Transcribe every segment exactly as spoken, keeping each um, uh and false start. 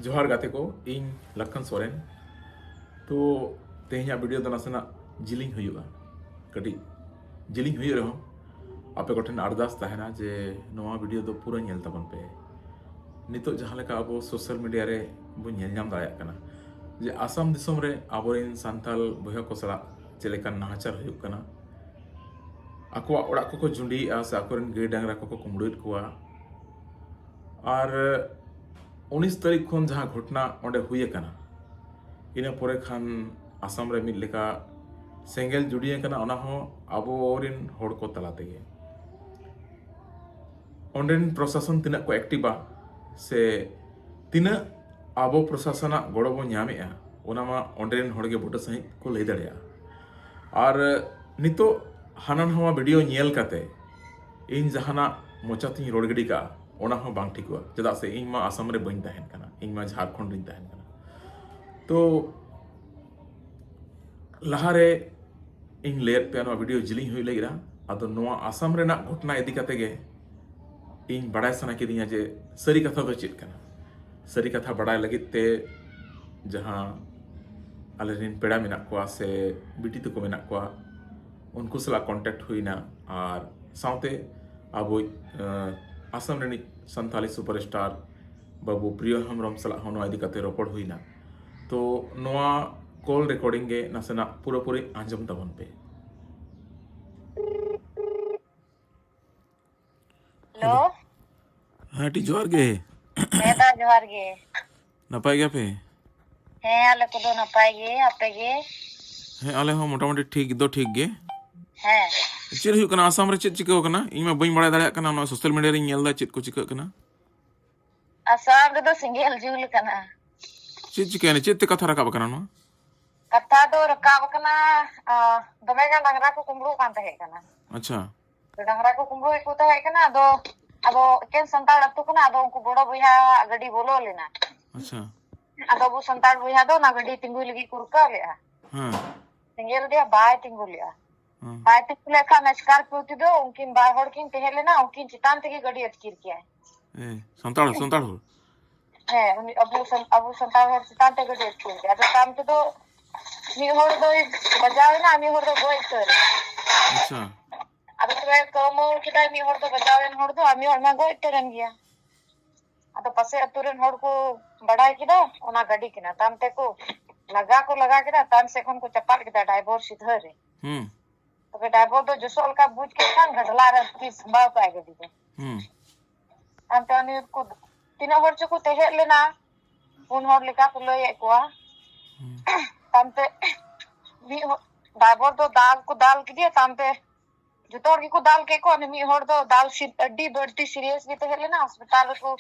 ᱡᱚᱦᱟᱨ ᱜᱟᱛᱮ ᱠᱚ, ᱤᱧ ᱞᱟᱠᱷᱟᱱ ᱥᱚᱨᱮᱱ᱾ ᱛᱚ, ᱛᱮᱦᱮᱧᱟᱜ ᱵᱷᱤᱰᱤᱭᱳ ᱫᱚ ᱱᱟᱥᱮᱱᱟᱜ ᱡᱤᱞᱤᱧ ᱦᱩᱭᱩᱜᱼᱟ, ᱠᱟᱹᱴᱤᱡ ᱡᱤᱞᱤᱧ ᱦᱩᱭᱩᱜ ᱨᱮᱦᱚᱸ, ᱟᱯᱮ ᱠᱚᱴᱷᱮᱱ ᱟᱨᱫᱟᱥ ᱛᱟᱦᱮᱱᱟ ᱡᱮ ᱱᱚᱣᱟ ᱵᱷᱤᱰᱤᱭᱳ ᱫᱚ ᱯᱩᱨᱟᱹ ᱧᱮᱞ ᱛᱟᱵᱚᱱ ᱯᱮ᱾ ᱱᱤᱛᱚᱜ ᱡᱟᱦᱟᱸ ᱞᱮᱠᱟ ᱟᱵᱚ ᱥᱳᱥᱟᱞ ᱢᱤᱰᱤᱭᱟ ᱨᱮ ᱵᱚᱱ ᱧᱮᱞ ᱧᱟᱢ ᱫᱟᱲᱮᱭᱟᱜ ᱠᱟᱱᱟ ᱡᱮ ᱟᱥᱟᱢ ᱫᱤᱥᱚᱢ ᱨᱮ ᱟᱵᱚᱨᱮᱱ ᱥᱟᱱᱛᱟᱞ ᱵᱚᱭᱦᱟ ᱠᱚ ᱥᱟᱞᱟᱜ ᱪᱮᱫ ᱞᱮᱠᱟᱱ ᱱᱟᱦᱟᱪᱟᱨ ᱦᱩᱭᱩᱜ ᱠᱟᱱᱟ, ᱟᱠᱚᱣᱟᱜ ᱚᱲᱟᱜ ᱠᱚᱠᱚ ᱡᱩᱸᱰᱤᱭᱮᱫᱼᱟ ᱥᱮ ᱟᱠᱚᱨᱮᱱ ᱜᱟᱹᱭ ᱰᱟᱝᱨᱟ ᱠᱚᱠᱚ ᱠᱩᱢᱵᱽᱲᱩᱭᱮᱫ ᱠᱚᱣᱟ᱾ ᱟᱨ ᱩᱱᱤᱥ ᱛᱟᱹᱨᱤᱠᱷ ᱠᱷᱚᱱ ᱡᱟᱦᱟᱸ ᱜᱷᱚᱴᱚᱱᱟ ᱚᱸᱰᱮ ᱦᱩᱭ ᱟᱠᱟᱱᱟ, ᱤᱱᱟᱹ ᱯᱚᱨᱮ ᱠᱷᱟᱱ ᱟᱥᱟᱢ ᱨᱮ ᱢᱤᱫ ᱞᱮᱠᱟ ᱥᱮᱸᱜᱮᱞ ᱡᱩᱰᱤ ᱟᱠᱟᱱᱟ, ᱚᱱᱟ ᱦᱚᱸ ᱟᱵᱚᱨᱮᱱ ᱦᱚᱲ ᱠᱚ ᱛᱟᱞᱟ ᱛᱮᱜᱮ᱾ ᱚᱸᱰᱮᱱ ᱯᱨᱚᱥᱟᱥᱚᱱ ᱛᱤᱱᱟᱹᱜ ᱠᱚ ᱮᱠᱴᱤᱵᱟ ᱥᱮ ᱛᱤᱱᱟᱹᱜ ᱟᱵᱚ ᱯᱨᱚᱥᱟᱥᱚᱱᱟᱜ ᱜᱚᱲᱚ ᱵᱚᱱ ᱧᱟᱢᱮᱜᱼᱟ, ᱚᱱᱟ ᱢᱟ ᱚᱸᱰᱮᱱ ᱦᱚᱲ ᱜᱮ ᱵᱩᱴᱟᱹ ᱥᱟᱺᱦᱤᱡ ᱠᱚ ᱞᱟᱹᱭ ᱫᱟᱲᱮᱭᱟᱜᱼᱟ᱾ ᱟᱨ ᱱᱤᱛᱚᱜ ᱦᱟᱱᱟ ᱱᱟᱣᱟ ᱵᱷᱤᱰᱤᱭᱳ ᱧᱮᱞ ᱠᱟᱛᱮ ᱤᱧ ᱡᱟᱦᱟᱱᱟᱜ ᱢᱚᱪᱟ ᱛᱤᱧ ᱨᱚᱲ ᱜᱤᱰᱤ ᱠᱟᱜᱼᱟ, ᱚᱱᱟ ᱦᱚᱸ ᱵᱟᱝ ᱴᱷᱤᱠᱚᱜᱼᱟ᱾ ᱪᱮᱫᱟᱜ ᱥᱮ ᱤᱧ ᱢᱟ ᱟᱥᱟᱢ ᱨᱮ ᱵᱟᱹᱧ ᱛᱟᱦᱮᱱ ᱠᱟᱱᱟ, ᱤᱧ ᱢᱟ ᱡᱷᱟᱲᱠᱷᱚᱸᱰ ᱨᱤᱧ ᱛᱟᱦᱮᱱ ᱠᱟᱱᱟ᱾ ᱛᱚ, ᱞᱟᱦᱟᱨᱮ ᱤᱧ ᱞᱟᱹᱭᱟᱫ ᱯᱮᱭᱟ, ᱱᱚᱣᱟ ᱵᱷᱤᱰᱤᱭᱳ ᱡᱤᱞᱤᱧ ᱦᱩᱭ ᱞᱟᱹᱜᱤᱫᱼᱟ᱾ ᱟᱫᱚ ᱱᱚᱣᱟ ᱟᱥᱟᱢ ᱨᱮᱱᱟᱜ ᱜᱷᱚᱴᱚᱱᱟ ᱤᱫᱤ ᱠᱟᱛᱮ ᱜᱮ ᱤᱧ ᱵᱟᱲᱟᱭ ᱥᱟᱱᱟ ᱠᱤᱫᱤᱧᱟ ᱡᱮ ᱥᱟᱹᱨᱤ ᱠᱟᱛᱷᱟ ᱫᱚ ᱪᱮᱫ ᱠᱟᱱᱟ᱾ ᱥᱟᱹᱨᱤ ᱠᱟᱛᱷᱟ ᱵᱟᱲᱟᱭ ᱞᱟᱹᱜᱤᱫ ᱛᱮ ᱡᱟᱦᱟᱸ ᱟᱞᱮ ᱨᱮᱱ ᱯᱮᱲᱟ ᱢᱮᱱᱟᱜ ᱠᱚᱣᱟ ᱥᱮ ᱵᱤᱴᱤ ᱛᱟᱠᱚ ᱢᱮᱱᱟᱜ ᱠᱚᱣᱟ, ᱩᱱᱠᱩ ᱥᱟᱞᱟᱜ ᱠᱚᱱᱴᱟᱠᱴ ᱦᱩᱭᱱᱟ᱾ ᱟᱨ ᱥᱟᱶᱛᱮ ᱟᱵᱚᱭᱤᱡ, ᱟᱸ, ᱟᱥᱟᱢ ᱨᱤᱱᱤᱡ ᱥᱟᱱᱛᱟᱞᱤ ᱥᱩᱯᱟᱨ ᱥᱴᱟᱨ ᱵᱟᱹᱵᱩ ᱯᱨᱤᱭᱚ ᱦᱮᱢᱵᱨᱚᱢ ᱥᱟᱞᱟᱜ ᱦᱚᱸ ᱱᱚᱣᱟ ᱤᱫᱤ ᱠᱟᱛᱮ ᱨᱚᱯᱚᱲ ᱦᱩᱭᱱᱟ᱾ ᱛᱚ, ᱱᱚᱣᱟ ᱠᱚᱞ ᱨᱮᱠᱚᱨᱰᱤᱝ ᱜᱮ ᱱᱟᱥᱮᱱᱟᱜ ᱯᱩᱨᱟᱹᱯᱩᱨᱤ ᱟᱸᱡᱚᱢ ᱛᱟᱵᱚᱱ ᱯᱮ᱾ ᱦᱮᱞᱳ᱾ ᱦᱮᱸ, ᱟᱹᱰᱤ ᱡᱚᱦᱟᱨ ᱜᱮ᱾ ᱦᱮᱸ ᱫᱟ, ᱡᱚᱦᱟᱨ ᱜᱮ᱾ ᱱᱟᱯᱟᱭ ᱜᱮᱭᱟᱯᱮ? ᱦᱮᱸ, ᱟᱞᱮ ᱠᱚᱫᱚ ᱱᱟᱯᱟᱭ ᱜᱮ, ᱟᱯᱮ ᱜᱮ? ᱦᱮᱸ, ᱟᱞᱮ ᱦᱚᱸ ᱢᱚᱴᱟᱢᱩᱴᱤ ᱴᱷᱤᱠ ᱫᱚ ᱴᱷᱤᱠ ᱜᱮ᱾ ᱦᱮᱸ᱾ ᱪᱮᱫ ᱦᱩᱭᱩᱜ ᱠᱟᱱᱟ ᱟᱥᱟᱢ ᱨᱮ? ᱪᱮᱫ ᱪᱤᱠᱟᱹᱣ ᱠᱟᱱᱟ? ᱤᱧ ᱢᱟ ᱵᱟᱹᱧ ᱵᱟᱲᱟᱭ ᱫᱟᱲᱮᱭᱟᱜ ᱠᱟᱱᱟ, ᱱᱚᱣᱟ ᱥᱳᱥᱟᱞ ᱢᱤᱰᱤᱭᱟ ᱨᱤᱧ ᱧᱮᱞ ᱮᱫᱟ ᱪᱮᱫ ᱠᱚ ᱪᱤᱠᱟᱹᱜ ᱠᱟᱱᱟ᱾ ᱟᱥᱟᱢ ᱨᱮᱫᱚ ᱥᱮᱸᱜᱮᱞ ᱡᱩᱞ ᱠᱟᱱᱟ᱾ ᱪᱮᱫ ᱪᱤᱠᱟᱹᱭᱮᱱᱟ? ᱪᱮᱫ ᱛᱮ ᱠᱟᱛᱷᱟ ᱨᱟᱠᱟᱵ ᱟᱠᱟᱱᱟ ᱱᱚᱣᱟ? ᱠᱟᱛᱷᱟ ᱫᱚ ᱨᱟᱠᱟᱵ ᱟᱠᱟᱱᱟ, ᱟ, ᱫᱚᱢᱮ ᱜᱟᱱ ᱰᱟᱝᱨᱟ ᱠᱚ ᱠᱩᱢᱵᱽᱲᱩ ᱠᱟᱱ ᱛᱟᱦᱮᱸ ᱠᱟᱱᱟ᱾ ᱟᱪᱪᱷᱟ᱾ ᱰᱟᱝᱨᱟ ᱠᱚ ᱠᱩᱢᱵᱽᱲᱩᱭᱮᱫ ᱠᱚ ᱛᱟᱦᱮᱸ ᱠᱟᱱᱟ, ᱟᱫᱚ, ᱟᱫᱚ ᱮᱠᱮᱱ ᱥᱟᱱᱛᱟᱲ ᱟᱹᱛᱩ ᱠᱟᱱᱟ, ᱟᱫᱚ ᱩᱱᱠᱩ ᱵᱚᱲᱚ ᱵᱚᱭᱦᱟ ᱜᱟᱹᱰᱤ ᱵᱚᱞᱚ ᱞᱮᱱᱟ᱾ ᱟᱪᱪᱷᱟ᱾ ᱟᱫᱚ ᱟᱵᱚ ᱥᱟᱱᱛᱟᱲ ᱵᱚᱭᱦᱟ ᱫᱚ ᱚᱱᱟ ᱜᱟᱹᱰᱤ ᱛᱤᱸᱜᱩᱭ ᱞᱟᱹᱜᱤᱫ ᱠᱚ ᱨᱩᱠᱟᱹᱣ ᱞᱮᱫᱼᱟ᱾ ᱦᱮᱸ᱾ ᱥᱮᱸᱜᱮᱞ ᱟᱫᱮᱭᱟ, ᱵᱟᱭ ᱛᱤᱸᱜᱩ ᱞᱮᱫᱼᱟ᱾ ᱦᱮᱸ᱾ ᱵᱟᱭ ᱛᱤᱸᱜᱩ ᱞᱮᱠᱷᱟᱱ ᱥᱠᱚᱨᱯᱤᱭᱳ ᱛᱮᱫᱚ ᱩᱱᱠᱤᱱ ᱵᱟᱨ ᱦᱚᱲ ᱠᱤᱱ ᱛᱟᱦᱮᱸ ᱞᱮᱱᱟ, ᱩᱱᱠᱤᱱ ᱪᱮᱛᱟᱱ ᱛᱮᱜᱮ ᱜᱟᱹᱰᱤ ᱟᱹᱛᱠᱤᱨ ᱠᱮᱭᱟᱭ᱾ ᱮ, ᱥᱟᱱᱛᱟᱲ, ᱥᱟᱱᱛᱟᱲ ᱦᱚᱲ? ᱦᱮᱸ, ᱩᱱᱤ ᱟᱵᱚ ᱥᱟᱱ-, ᱟᱵᱚ ᱥᱟᱱᱛᱟᱲ ᱦᱚᱲ ᱪᱮᱛᱟᱱ ᱛᱮ ᱜᱟᱹᱰᱤ ᱟᱹᱛᱠᱤᱨ ᱠᱮᱫᱟ᱾ ᱟᱫᱚ ᱛᱟᱭᱚᱢ ᱛᱮᱫᱚ ᱢᱤᱫ ᱦᱚᱲ ᱫᱚᱭ ᱵᱟᱡᱟᱣ ᱮᱱᱟ, ᱢᱤᱫ ᱦᱚᱲ ᱫᱚ ᱜᱚᱡ ᱩᱛᱟᱹᱨ ᱮᱱᱟ᱾ ᱟᱪᱪᱷᱟ᱾ ᱟᱫᱚ ᱛᱚᱵᱮ ᱠᱟᱹᱣᱢᱟᱹᱣ ᱠᱮᱫᱟᱭ, ᱢᱤᱫ ᱦᱚᱲ ᱫᱚ ᱵᱟᱡᱟᱣ ᱮᱱ ᱦᱚᱲ ᱫᱚ, ᱟᱨ ᱢᱤᱫ ᱦᱚᱲ ᱢᱟ ᱜᱚᱡ ᱩᱛᱟᱹᱨ ᱮᱱ ᱜᱮᱭᱟ᱾ ᱟᱫᱚ ᱯᱟᱥᱮ ᱟᱹᱛᱩ ᱨᱮᱱ ᱦᱚᱲ ᱠᱚ ᱵᱟᱰᱟᱭ ᱠᱮᱫᱟ ᱚᱱᱟ ᱜᱟᱹᱰᱤ ᱠᱟᱱᱟ, ᱛᱟᱭᱚᱢ ᱛᱮᱠᱚ ᱞᱟᱜᱟ ᱠᱚ ᱞᱟᱜᱟ ᱠᱮᱫᱟ, ᱛᱟᱭᱚᱢ ᱥᱮᱫ ᱠᱷᱚᱱ ᱠᱚ ᱪᱟᱯᱟᱫ ᱠᱮᱫᱟ ᱰᱟᱭᱵᱚᱨ ᱥᱤᱫᱷᱟᱹ ᱨᱮ᱾ ᱦᱩᱸ᱾ ᱛᱚᱵᱮ ᱰᱟᱭᱵᱚᱨ ᱫᱚ ᱡᱚᱥᱚᱜ ᱞᱮᱠᱟ ᱵᱩᱡᱽ ᱠᱮᱫ ᱠᱷᱟᱱ ᱜᱷᱟᱰᱞᱟ ᱨᱮ ᱛᱤ ᱥᱟᱢᱵᱟᱣ ᱠᱟᱜᱼᱟᱭ ᱜᱟᱹᱰᱤ ᱫᱚ᱾ ᱦᱩᱸ᱾ ᱛᱟᱭᱚᱢ ᱛᱮ ᱩᱱᱤ ᱠᱚ ᱛᱤᱱᱟᱹᱜ ᱦᱚᱲ ᱪᱚᱠᱚ ᱛᱟᱦᱮᱸ ᱞᱮᱱᱟ, ᱯᱩᱱ ᱦᱚᱲ ᱞᱮᱠᱟ ᱠᱚ ᱞᱟᱹᱭᱮᱫ ᱠᱚᱣᱟ᱾ ᱦᱩᱸ᱾ ᱛᱟᱭᱚᱢ ᱛᱮ ᱢᱤᱫ ᱦᱚᱲ ᱰᱟᱭᱵᱚᱨ ᱫᱚ ᱫᱟᱞ ᱠᱚ ᱫᱟᱞ ᱠᱮᱫᱮᱭᱟ, ᱛᱟᱭᱚᱢ ᱛᱮ ᱡᱚᱛᱚ ᱦᱚᱲ ᱜᱮᱠᱚ ᱫᱟᱞ ᱠᱮᱫ ᱠᱚᱣᱟ᱾ ᱩᱱᱤ ᱢᱤᱫ ᱦᱚᱲ ᱫᱚ ᱫᱟᱞ ᱥᱤ-, ᱟᱹᱰᱤ ᱵᱟᱹᱲᱛᱤ ᱥᱤᱨᱤᱭᱟᱥ ᱜᱮ ᱛᱟᱦᱮᱸ ᱞᱮᱱᱟ᱾ ᱦᱟᱥᱯᱟᱛᱟᱞ ᱨᱮᱠᱚ,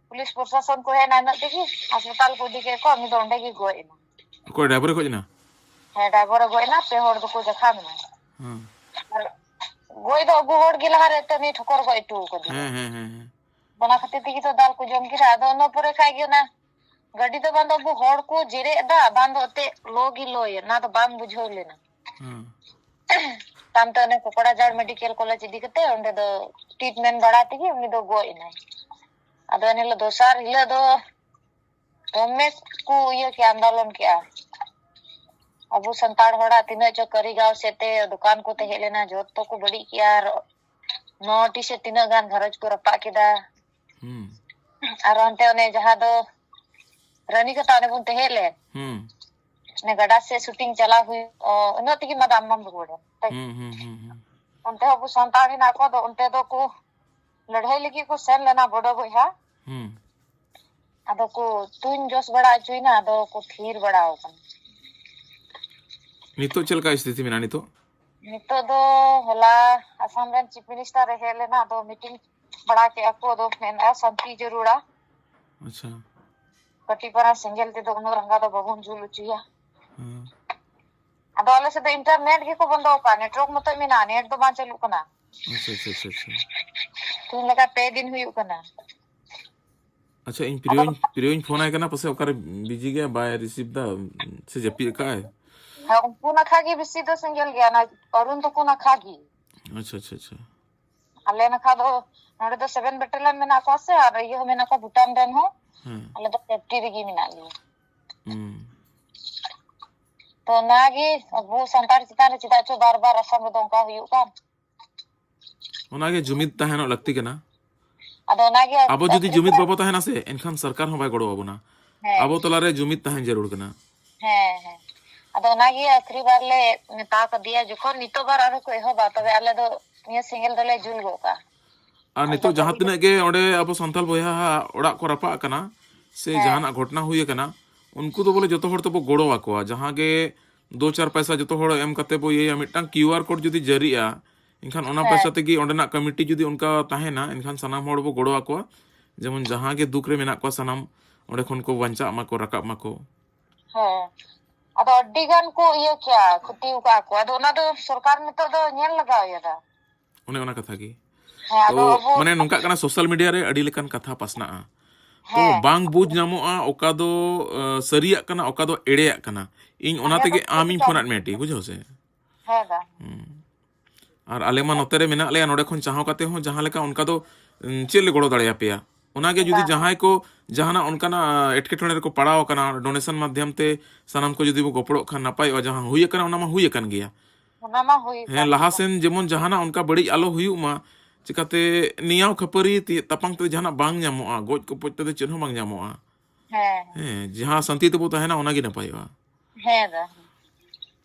ᱯᱩᱞᱤᱥ ᱯᱨᱚᱥᱟᱥᱚᱱ ᱠᱚ ᱦᱮᱡ ᱮᱱᱟ, ᱤᱱᱟᱹᱜ ᱛᱮᱜᱮ ᱦᱟᱥᱯᱟᱛᱟᱞ ᱠᱚ ᱤᱫᱤ ᱠᱮᱫ ᱠᱚᱣᱟ᱾ ᱩᱱᱤ ᱫᱚ ᱚᱸᱰᱮ ᱜᱮ ᱜᱚᱡ ᱮᱱᱟ᱾ ᱚᱠᱚᱭ ᱰᱟᱭᱵᱚᱨᱮ ᱜᱚᱡ ᱮᱱᱟ? ᱦᱮᱸ, ᱰᱟᱭᱵᱚᱨᱮ ᱜᱚᱡ ᱮᱱᱟ, ᱯᱮ ᱦᱚᱲ ᱫᱚᱠᱚ ᱡᱟᱠᱷᱟ ᱢᱮᱱᱟ᱾ ᱦᱮᱸ᱾ ᱟᱨ ᱜᱚᱡ ᱫᱚ ᱟᱵᱚ ᱦᱚᱲ ᱜᱮ ᱞᱟᱦᱟᱨᱮ ᱮᱱᱛᱮ ᱩᱱᱤ ᱴᱷᱚᱠᱚᱨ ᱜᱚᱡ ᱦᱚᱴᱚ ᱠᱟᱫᱮᱭᱟ᱾ ᱦᱮᱸ, ᱦᱮᱸ, ᱦᱮᱸ, ᱦᱮᱸ᱾ ᱚᱱᱟ ᱠᱷᱟᱹᱛᱤᱨ ᱛᱮᱜᱮ ᱛᱚ ᱫᱟᱞ ᱠᱚ ᱡᱚᱢ ᱠᱮᱫᱟ᱾ ᱟᱫᱚ ᱚᱱᱟ ᱯᱚᱨᱮ ᱠᱷᱟᱡ ᱜᱮ ᱚᱱᱟ ᱜᱟᱹᱰᱤ ᱫᱚ ᱵᱟᱝ ᱫᱚ ᱟᱵᱚ ᱦᱚᱲ ᱠᱚ ᱡᱮᱨᱮᱫ ᱮᱫᱟ, ᱵᱟᱝ ᱫᱚ ᱮᱱᱛᱮ ᱞᱚ ᱜᱮ ᱞᱚᱭᱮᱫ, ᱚᱱᱟ ᱫᱚ ᱵᱟᱝ ᱵᱩᱡᱷᱟᱹᱣ ᱞᱮᱱᱟ᱾ ᱦᱮᱸ᱾ ᱛᱟᱭᱚᱢ ᱛᱮ ᱚᱱᱮ ᱠᱚᱠᱲᱟᱡᱷᱟᱲ ᱢᱮᱰᱤᱠᱮᱞ ᱠᱚᱞᱮᱡᱽ ᱤᱫᱤ ᱠᱟᱛᱮ ᱚᱸᱰᱮ ᱫᱚ ᱴᱨᱤᱴᱢᱮᱱᱴ ᱵᱟᱲᱟ ᱛᱮᱜᱮ ᱩᱱᱤ ᱫᱚ ᱜᱚᱡ ᱮᱱᱟᱭ᱾ ᱟᱫᱚ ᱮᱱ ᱦᱤᱞᱳᱜ ᱫᱚᱥᱟᱨ ᱦᱤᱞᱳᱜ ᱫᱚ ᱫᱚᱢᱮ ᱠᱚ ᱤᱭᱟᱹ ᱠᱮᱜᱼᱟ, ᱟᱱᱫᱳᱞᱚᱱ ᱠᱮᱜᱼᱟ᱾ ᱟᱵᱚ ᱥᱟᱱᱛᱟᱲ ᱦᱚᱲᱟᱜ ᱛᱤᱱᱟᱹᱜ ᱪᱚ ᱠᱟᱹᱨᱤᱜᱟᱸᱣ ᱥᱮᱫ ᱛᱮ ᱫᱚᱠᱟᱱ ᱠᱚ ᱛᱟᱦᱮᱸ ᱞᱮᱱᱟ, ᱡᱚᱛᱚ ᱠᱚ ᱵᱟᱹᱲᱤᱡ ᱠᱮᱜᱼᱟ᱾ ᱟᱨ ᱱᱚᱴᱤ ᱥᱮ ᱛᱤᱱᱟᱹᱜ ᱜᱟᱱ ᱜᱷᱟᱨᱚᱸᱡᱽ ᱠᱚ ᱨᱟᱯᱟᱜ ᱠᱮᱫᱟ᱾ ᱦᱩᱸ᱾ ᱟᱨ ᱚᱱᱛᱮ ᱚᱱᱮ ᱡᱟᱦᱟᱸ ᱫᱚ ᱨᱟᱱᱤᱠᱟᱛᱟ ᱚᱸᱰᱮ ᱵᱚᱱ ᱛᱟᱦᱮᱸ ᱞᱮᱱ, ᱦᱩᱸ᱾ ᱚᱱᱮ ᱜᱟᱰᱟ ᱥᱮᱫ ᱥᱩᱴᱤᱝ ᱪᱟᱞᱟᱣ ᱦᱩᱭᱩᱜ, ᱚ, ᱩᱱᱟᱹᱜ ᱛᱮᱜᱮ ᱢᱟ ᱫᱟᱢ ᱵᱟᱢ ᱨᱩᱣᱟᱹᱲᱟ᱾ ᱦᱩᱸ, ᱦᱩᱸ, ᱦᱩᱸ, ᱦᱩᱸ᱾ ᱚᱱᱛᱮ ᱦᱚᱸ ᱟᱵᱚ ᱥᱟᱱᱛᱟᱲ ᱦᱮᱱᱟᱜ ᱠᱚᱣᱟ, ᱟᱫᱚ ᱚᱱᱛᱮ ᱫᱚᱠᱚ ᱞᱟᱹᱲᱦᱟᱹᱭ ᱞᱟᱹᱜᱤᱫ ᱠᱚ ᱥᱮᱱ ᱞᱮᱱᱟ ᱵᱚᱰᱚ ᱵᱚᱭᱦᱟ᱾ ᱦᱩᱸ᱾ ᱟᱫᱚ ᱠᱚ ᱛᱩᱧ ᱡᱚᱥ ᱵᱟᱲᱟ ᱦᱚᱪᱚᱭᱮᱱᱟ, ᱟᱫᱚ ᱠᱚ ᱛᱷᱤᱨ ᱵᱟᱲᱟ ᱟᱠᱟᱱᱟ᱾ ᱱᱤᱛᱚᱜ ᱪᱮᱫ ᱞᱮᱠᱟ ᱥᱛᱷᱤᱛᱤ ᱢᱮᱱᱟᱜᱼᱟ ᱱᱤᱛᱚᱜ? ᱱᱤᱛᱚᱜ ᱫᱚ ᱦᱚᱞᱟ ᱟᱥᱟᱢ ᱨᱮᱱ ᱪᱤᱯ ᱢᱤᱱᱤᱥᱴᱟᱨ ᱮ ᱦᱮᱡ ᱞᱮᱱᱟ, ᱟᱫᱚ ᱢᱤᱴᱤᱝ ᱵᱟᱲᱟ ᱠᱮᱜᱼᱟ ᱠᱚ, ᱟᱫᱚ ᱢᱮᱱᱮᱜᱼᱟ ᱥᱟᱱᱛᱤ ᱡᱟᱹᱨᱩᱲᱟ᱾ ᱟᱪᱪᱷᱟ᱾ ᱠᱟᱹᱴᱤᱡ ᱯᱟᱨᱟ ᱥᱮᱸᱜᱮᱞ ᱛᱮᱫᱚ ᱩᱱᱟᱹᱜ ᱨᱟᱸᱜᱟ ᱫᱚ ᱵᱟᱵᱚᱱ ᱡᱩᱞ ᱦᱚᱪᱚᱭᱟ᱾ ᱦᱮᱸ᱾ ᱟᱫᱚ ᱟᱞᱮ ᱥᱮᱫ ᱫᱚ ᱤᱱᱴᱟᱨᱱᱮᱴ ᱜᱮᱠᱚ ᱵᱚᱱᱫᱚ ᱟᱠᱟᱫ, ᱱᱮᱴᱣᱟᱨᱠ ᱢᱚᱛᱚᱡ ᱢᱮᱱᱟᱜᱼᱟ, ᱱᱮᱴ ᱫᱚ ᱵᱟᱝ ᱪᱟᱹᱞᱩᱜ ᱠᱟᱱᱟ᱾ ᱟᱪᱪᱷᱟ, ᱟᱪᱪᱷᱟ, ᱟᱪᱪᱷᱟ, ᱟᱪᱪᱷᱟ᱾ ᱛᱮᱦᱮᱧ ᱞᱮᱠᱟ ᱯᱮ ᱫᱤᱱ ᱦᱩᱭᱩᱜ ᱠᱟᱱᱟ᱾ ᱟᱪᱪᱷᱟ, ᱤᱧ ᱟᱫᱚ ᱯᱨᱤᱭᱚᱧ, ᱯᱨᱤᱭᱚᱧ ᱯᱷᱳᱱ ᱟᱭ ᱠᱟᱱᱟ, ᱯᱟᱥᱮ ᱚᱠᱟᱨᱮ ᱵᱤᱡᱤ ᱜᱮᱭᱟ, ᱵᱟᱭ ᱨᱤᱥᱤᱵᱷ ᱫᱟ, ᱥᱮ ᱡᱟᱹᱯᱤᱫ ᱟᱠᱟᱫ ᱟᱭ᱾ ᱦᱮᱸ, ᱩᱱᱠᱩ ᱱᱟᱠᱷᱟ ᱜᱮ ᱵᱮᱥᱤ ᱫᱚ ᱥᱮᱸᱜᱮᱞ ᱜᱮᱭᱟ, ᱚᱱᱟ ᱚᱨᱩᱱ ᱛᱟᱠᱚ ᱱᱟᱠᱷᱟ ᱜᱮ᱾ ᱟᱪᱪᱷᱟ, ᱟᱪᱪᱷᱟ, ᱟᱪᱪᱷᱟ᱾ ᱟᱞᱮ ᱱᱟᱠᱷᱟ ᱫᱚ, ᱱᱚᱰᱮ ᱫᱚ ᱥᱮᱵᱷᱮᱱ ᱵᱮᱴᱟᱞᱤᱭᱟᱱ ᱢᱮᱱᱟᱜ ᱠᱚᱣᱟ ᱥᱮ, ᱟᱨ ᱤᱭᱟᱹ ᱦᱚᱸ ᱢᱮᱱᱟᱜ ᱠᱚᱣᱟ, ᱵᱷᱩᱴᱟᱱ ᱨᱮᱱ ᱦᱚᱸ᱾ ᱦᱮᱸ᱾ ᱟᱞᱮ ᱫᱚ ᱥᱮᱯᱴᱤ ᱨᱮᱜᱮ ᱢᱮᱱᱟᱜ ᱞᱮᱭᱟ᱾ ᱦᱩᱸ᱾ ᱛᱚ ᱚᱱᱟᱜᱮ ᱟᱵᱚ ᱥᱟᱱᱛᱟᱲ ᱪᱮᱛᱟᱱ ᱨᱮ ᱪᱮᱫᱟᱜ ᱪᱚ ᱵᱟᱨ ᱵᱟᱨ ᱟᱥᱟᱢ ᱨᱮᱫᱚ ᱚᱱᱠᱟ ᱦᱩᱭᱩᱜ ᱠᱟᱱ᱾ ᱚᱱᱟᱜᱮ ᱡᱩᱢᱤᱫ ᱛᱟᱦᱮᱱᱚᱜ ᱞᱟᱹᱠᱛᱤ ᱠᱟᱱᱟ᱾ ᱟᱫᱚ ᱚᱱᱟᱜᱮ ᱟᱵᱚ ᱡᱩᱫᱤ ᱟᱹᱠᱷᱨᱤ ᱡᱩᱢᱤᱫ ᱵᱟᱵᱚ ᱛᱟᱦᱮᱱᱟ ᱥᱮ, ᱮᱱᱠᱷᱟᱱ ᱥᱚᱨᱠᱟᱨ ᱦᱚᱸ ᱵᱟᱭ ᱜᱚᱲᱚ ᱟᱵᱚᱱᱟ᱾ ᱦᱮᱸ᱾ ᱟᱵᱚ ᱛᱟᱞᱟᱨᱮ ᱡᱩᱢᱤᱫ ᱛᱟᱦᱮᱱ ᱡᱟᱹᱨᱩᱲ ᱠᱟᱱᱟ᱾ ᱦᱮᱸ, ᱦᱮᱸ᱾ ᱟᱫᱚ ᱚᱱᱟᱜᱮ ᱟᱹᱠᱷᱨᱤ ᱵᱟᱨ ᱞᱮ ᱢᱮᱛᱟ ᱠᱟᱫᱮᱭᱟ, ᱡᱚᱠᱷᱚᱱ ᱱᱤᱛᱚᱜ ᱵᱟᱨ ᱟᱨᱦᱚᱸ ᱠᱚ ᱮᱦᱚᱵᱟ, ᱛᱚᱵᱮ ᱟᱞᱮ ᱫᱚ ᱱᱤᱭᱟᱹ ᱥᱮᱸᱜᱮᱞ ᱫᱚᱞᱮ ᱡᱩᱞ ᱜᱚᱫ ᱠᱟᱜᱼᱟ᱾ ᱟᱨ ᱟᱞᱮ ᱫᱚ ᱱᱤᱛᱚᱜ ᱡᱟᱦᱟᱸ ᱠᱟᱹᱢᱤ ᱫᱚ ᱛᱤᱱᱟᱹᱜ ᱜᱮ ᱚᱸᱰᱮ ᱟᱵᱚ ᱥᱟᱱᱛᱟᱲ ᱵᱚᱭᱦᱟ ᱦᱟᱜ ᱚᱲᱟᱜ ᱠᱚ ᱨᱟᱯᱟᱜ ᱟᱠᱟᱱᱟ ᱥᱮ ᱦᱮᱸ᱾ ᱡᱟᱦᱟᱱᱟᱜ ᱜᱷᱚᱴᱚᱱᱟ ᱦᱩᱭ ᱟᱠᱟᱱᱟ, ᱩᱱᱠᱩ ᱫᱚ ᱵᱚᱞᱮ ᱡᱚᱛᱚ ᱦᱚᱲ ᱛᱮᱵᱚ ᱜᱚᱲᱚ ᱟᱠᱚᱣᱟ᱾ ᱡᱟᱦᱟᱸ ᱜᱮ ᱫᱩ ᱪᱟᱨ ᱯᱚᱭᱥᱟ ᱡᱚᱛᱚ ᱦᱚᱲ ᱮᱢ ᱠᱟᱛᱮ ᱵᱚ ᱤᱭᱟᱹᱭᱟ, ᱢᱤᱫᱴᱟᱝ ᱠᱤᱭᱩ ᱟᱨ ᱠᱳᱰ ᱡᱩᱫᱤ ᱡᱟᱹᱨᱤᱜᱼᱟ, ᱮᱱᱠᱷᱟᱱ ᱚᱱᱟ ᱦᱮᱸ᱾ ᱯᱚᱭᱥᱟ ᱛᱮᱜᱮ ᱚᱸᱰᱮᱱᱟᱜ ᱠᱚᱢᱤᱴᱤ ᱡᱩᱫᱤ ᱚᱱᱠᱟ ᱛᱟᱦᱮᱱᱟ, ᱮᱱᱠᱷᱟᱱ ᱥᱟᱱᱟᱢ ᱦᱚᱲ ᱵᱚ ᱜᱚᱲᱚ ᱟᱠᱚᱣᱟ᱾ ᱡᱮᱢᱚᱱ ᱡᱟᱦᱟᱸ ᱜᱮ ᱫᱩᱠ ᱨᱮ ᱢᱮᱱᱟᱜ ᱠᱚᱣᱟ, ᱥᱟᱱᱟᱢ ᱚᱸᱰᱮ ᱠᱷᱚᱱ ᱠᱚ ᱵᱟᱧᱪᱟᱜ ᱢᱟᱠᱚ, ᱨᱟᱠᱟᱵ ᱢᱟᱠᱚ᱾ ᱦᱮᱸ᱾ ᱟᱫᱚ ᱟᱹᱰᱤ ᱜᱟᱱ ᱠᱚ ᱤᱭᱟᱹ ᱠᱮᱭᱟ, ᱠᱷᱚᱛᱤ ᱟᱠᱟᱫ ᱠᱚ᱾ ᱟᱫᱚ ᱚᱱᱟ ᱫᱚ ᱥᱚᱨᱠᱟᱨ ᱱᱤᱛᱚᱜ ᱫᱚ ᱧᱮᱞ ᱞᱟᱜᱟᱣ ᱮᱫᱟ᱾ ᱚᱱᱮ ᱚᱱᱟ ᱠᱟᱛᱷᱟ ᱜᱮ᱾ ᱦᱮᱸ, ᱛᱚ, ᱟᱫᱚ ᱟᱵᱚ ᱢᱟᱱᱮ, ᱱᱚᱝᱠᱟᱜ ᱠᱟᱱᱟ, ᱥᱳᱥᱟᱞ ᱢᱤᱰᱤᱭᱟ ᱨᱮ ᱟᱹᱰᱤ ᱞᱮᱠᱟᱱ ᱠᱟᱛᱷᱟ ᱯᱟᱥᱱᱟᱜᱼᱟ᱾ ᱛᱚ, ᱦᱮᱸ᱾ ᱵᱟᱝ ᱵᱩᱡᱽ ᱧᱟᱢᱚᱜᱼᱟ ᱚᱠᱟ ᱫᱚ, ᱟ, ᱥᱟᱹᱨᱤᱭᱟᱜ ᱠᱟᱱᱟ, ᱚᱠᱟ ᱫᱚ ᱮᱲᱮᱭᱟᱜ ᱠᱟᱱᱟ᱾ ᱤᱧ ᱚᱱᱟ ᱦᱮᱸ, ᱛᱮᱜᱮ ᱵᱟᱝ ᱟᱢᱤᱧ ᱵᱩᱡᱽ ᱯᱷᱳᱱᱟᱫ ᱢᱮᱭᱟ, ᱴᱤ, ᱵᱩᱡᱷᱟᱹᱣ ᱥᱮ? ᱦᱮᱸ ᱫᱟ᱾ ᱦᱩᱸ᱾ ᱟᱨ ᱟᱞᱮ ᱢᱟ ᱱᱚᱛᱮ ᱨᱮ ᱢᱮᱱᱟᱜ ᱞᱮᱭᱟ, ᱱᱚᱰᱮ ᱠᱷᱚᱱ ᱪᱟᱦᱚ ᱠᱟᱛᱮ ᱦᱚᱸ ᱡᱟᱦᱟᱸ ᱞᱮᱠᱟ ᱚᱱᱠᱟ ᱫᱚ, ᱩᱸ, ᱪᱮᱫ ᱞᱮ ᱜᱚᱲᱚ ᱫᱟᱲᱮᱭᱟᱯᱮᱭᱟ? ᱚᱱᱟᱜᱮ ᱡᱩᱫᱤ ᱵᱟᱝ᱾ ᱡᱟᱦᱟᱸᱭ ᱠᱚ ᱡᱟᱦᱟᱱᱟᱜ ᱚᱱᱠᱟᱱᱟᱜ ᱮᱴᱠᱮᱴᱚᱬᱮ ᱨᱮᱠᱚ ᱯᱟᱲᱟᱣ ᱟᱠᱟᱱᱟ, ᱰᱳᱱᱮᱥᱚᱱ ᱢᱟᱫᱽᱫᱷᱚᱢ ᱛᱮ ᱥᱟᱱᱟᱢ ᱠᱚ ᱡᱩᱫᱤ ᱵᱚ ᱜᱚᱯᱚᱲᱚᱜ ᱠᱷᱟᱱ ᱱᱟᱯᱟᱭᱚᱜᱼᱟ, ᱡᱟᱦᱟᱸ ᱦᱩᱭ ᱟᱠᱟᱱᱟ ᱚᱱᱟ ᱢᱟ ᱦᱩᱭ ᱟᱠᱟᱱ ᱜᱮᱭᱟ᱾ ᱚᱱᱟ ᱢᱟ ᱦᱩᱭ ᱦᱮᱸ, ᱟᱠᱟᱱ ᱞᱟᱦᱟ ᱜᱮᱭᱟ᱾ ᱥᱮᱱ ᱡᱮᱢᱚᱱ ᱡᱟᱦᱟᱱᱟᱜ ᱚᱱᱠᱟ ᱵᱟᱹᱲᱤᱡ ᱟᱞᱚ ᱦᱩᱭᱩᱜ ᱢᱟ, ᱪᱤᱠᱟᱛᱮ ᱱᱮᱭᱟᱣ ᱠᱷᱟᱹᱯᱟᱹᱨᱤ ᱛᱤ-, ᱛᱟᱯᱟᱢ ᱛᱮ ᱡᱟᱦᱟᱱᱟᱜ ᱵᱟᱝ ᱧᱟᱢᱚᱜᱼᱟ, ᱜᱚᱡ ᱜᱚᱯᱚᱡ ᱛᱮᱫᱚ ᱪᱮᱫ ᱦᱚᱸ ᱵᱟᱝ ᱧᱟᱢᱚᱜᱼᱟ᱾ ᱦᱮᱸ᱾ ᱦᱮᱸ, ᱡᱟᱦᱟᱸ ᱥᱟᱱᱛᱤ ᱛᱮᱵᱚ ᱛᱟᱦᱮᱱᱟ ᱚᱱᱟᱜᱮ ᱱᱟᱯᱟᱭᱚᱜᱼᱟ᱾ ᱦᱮᱸ ᱫᱟ᱾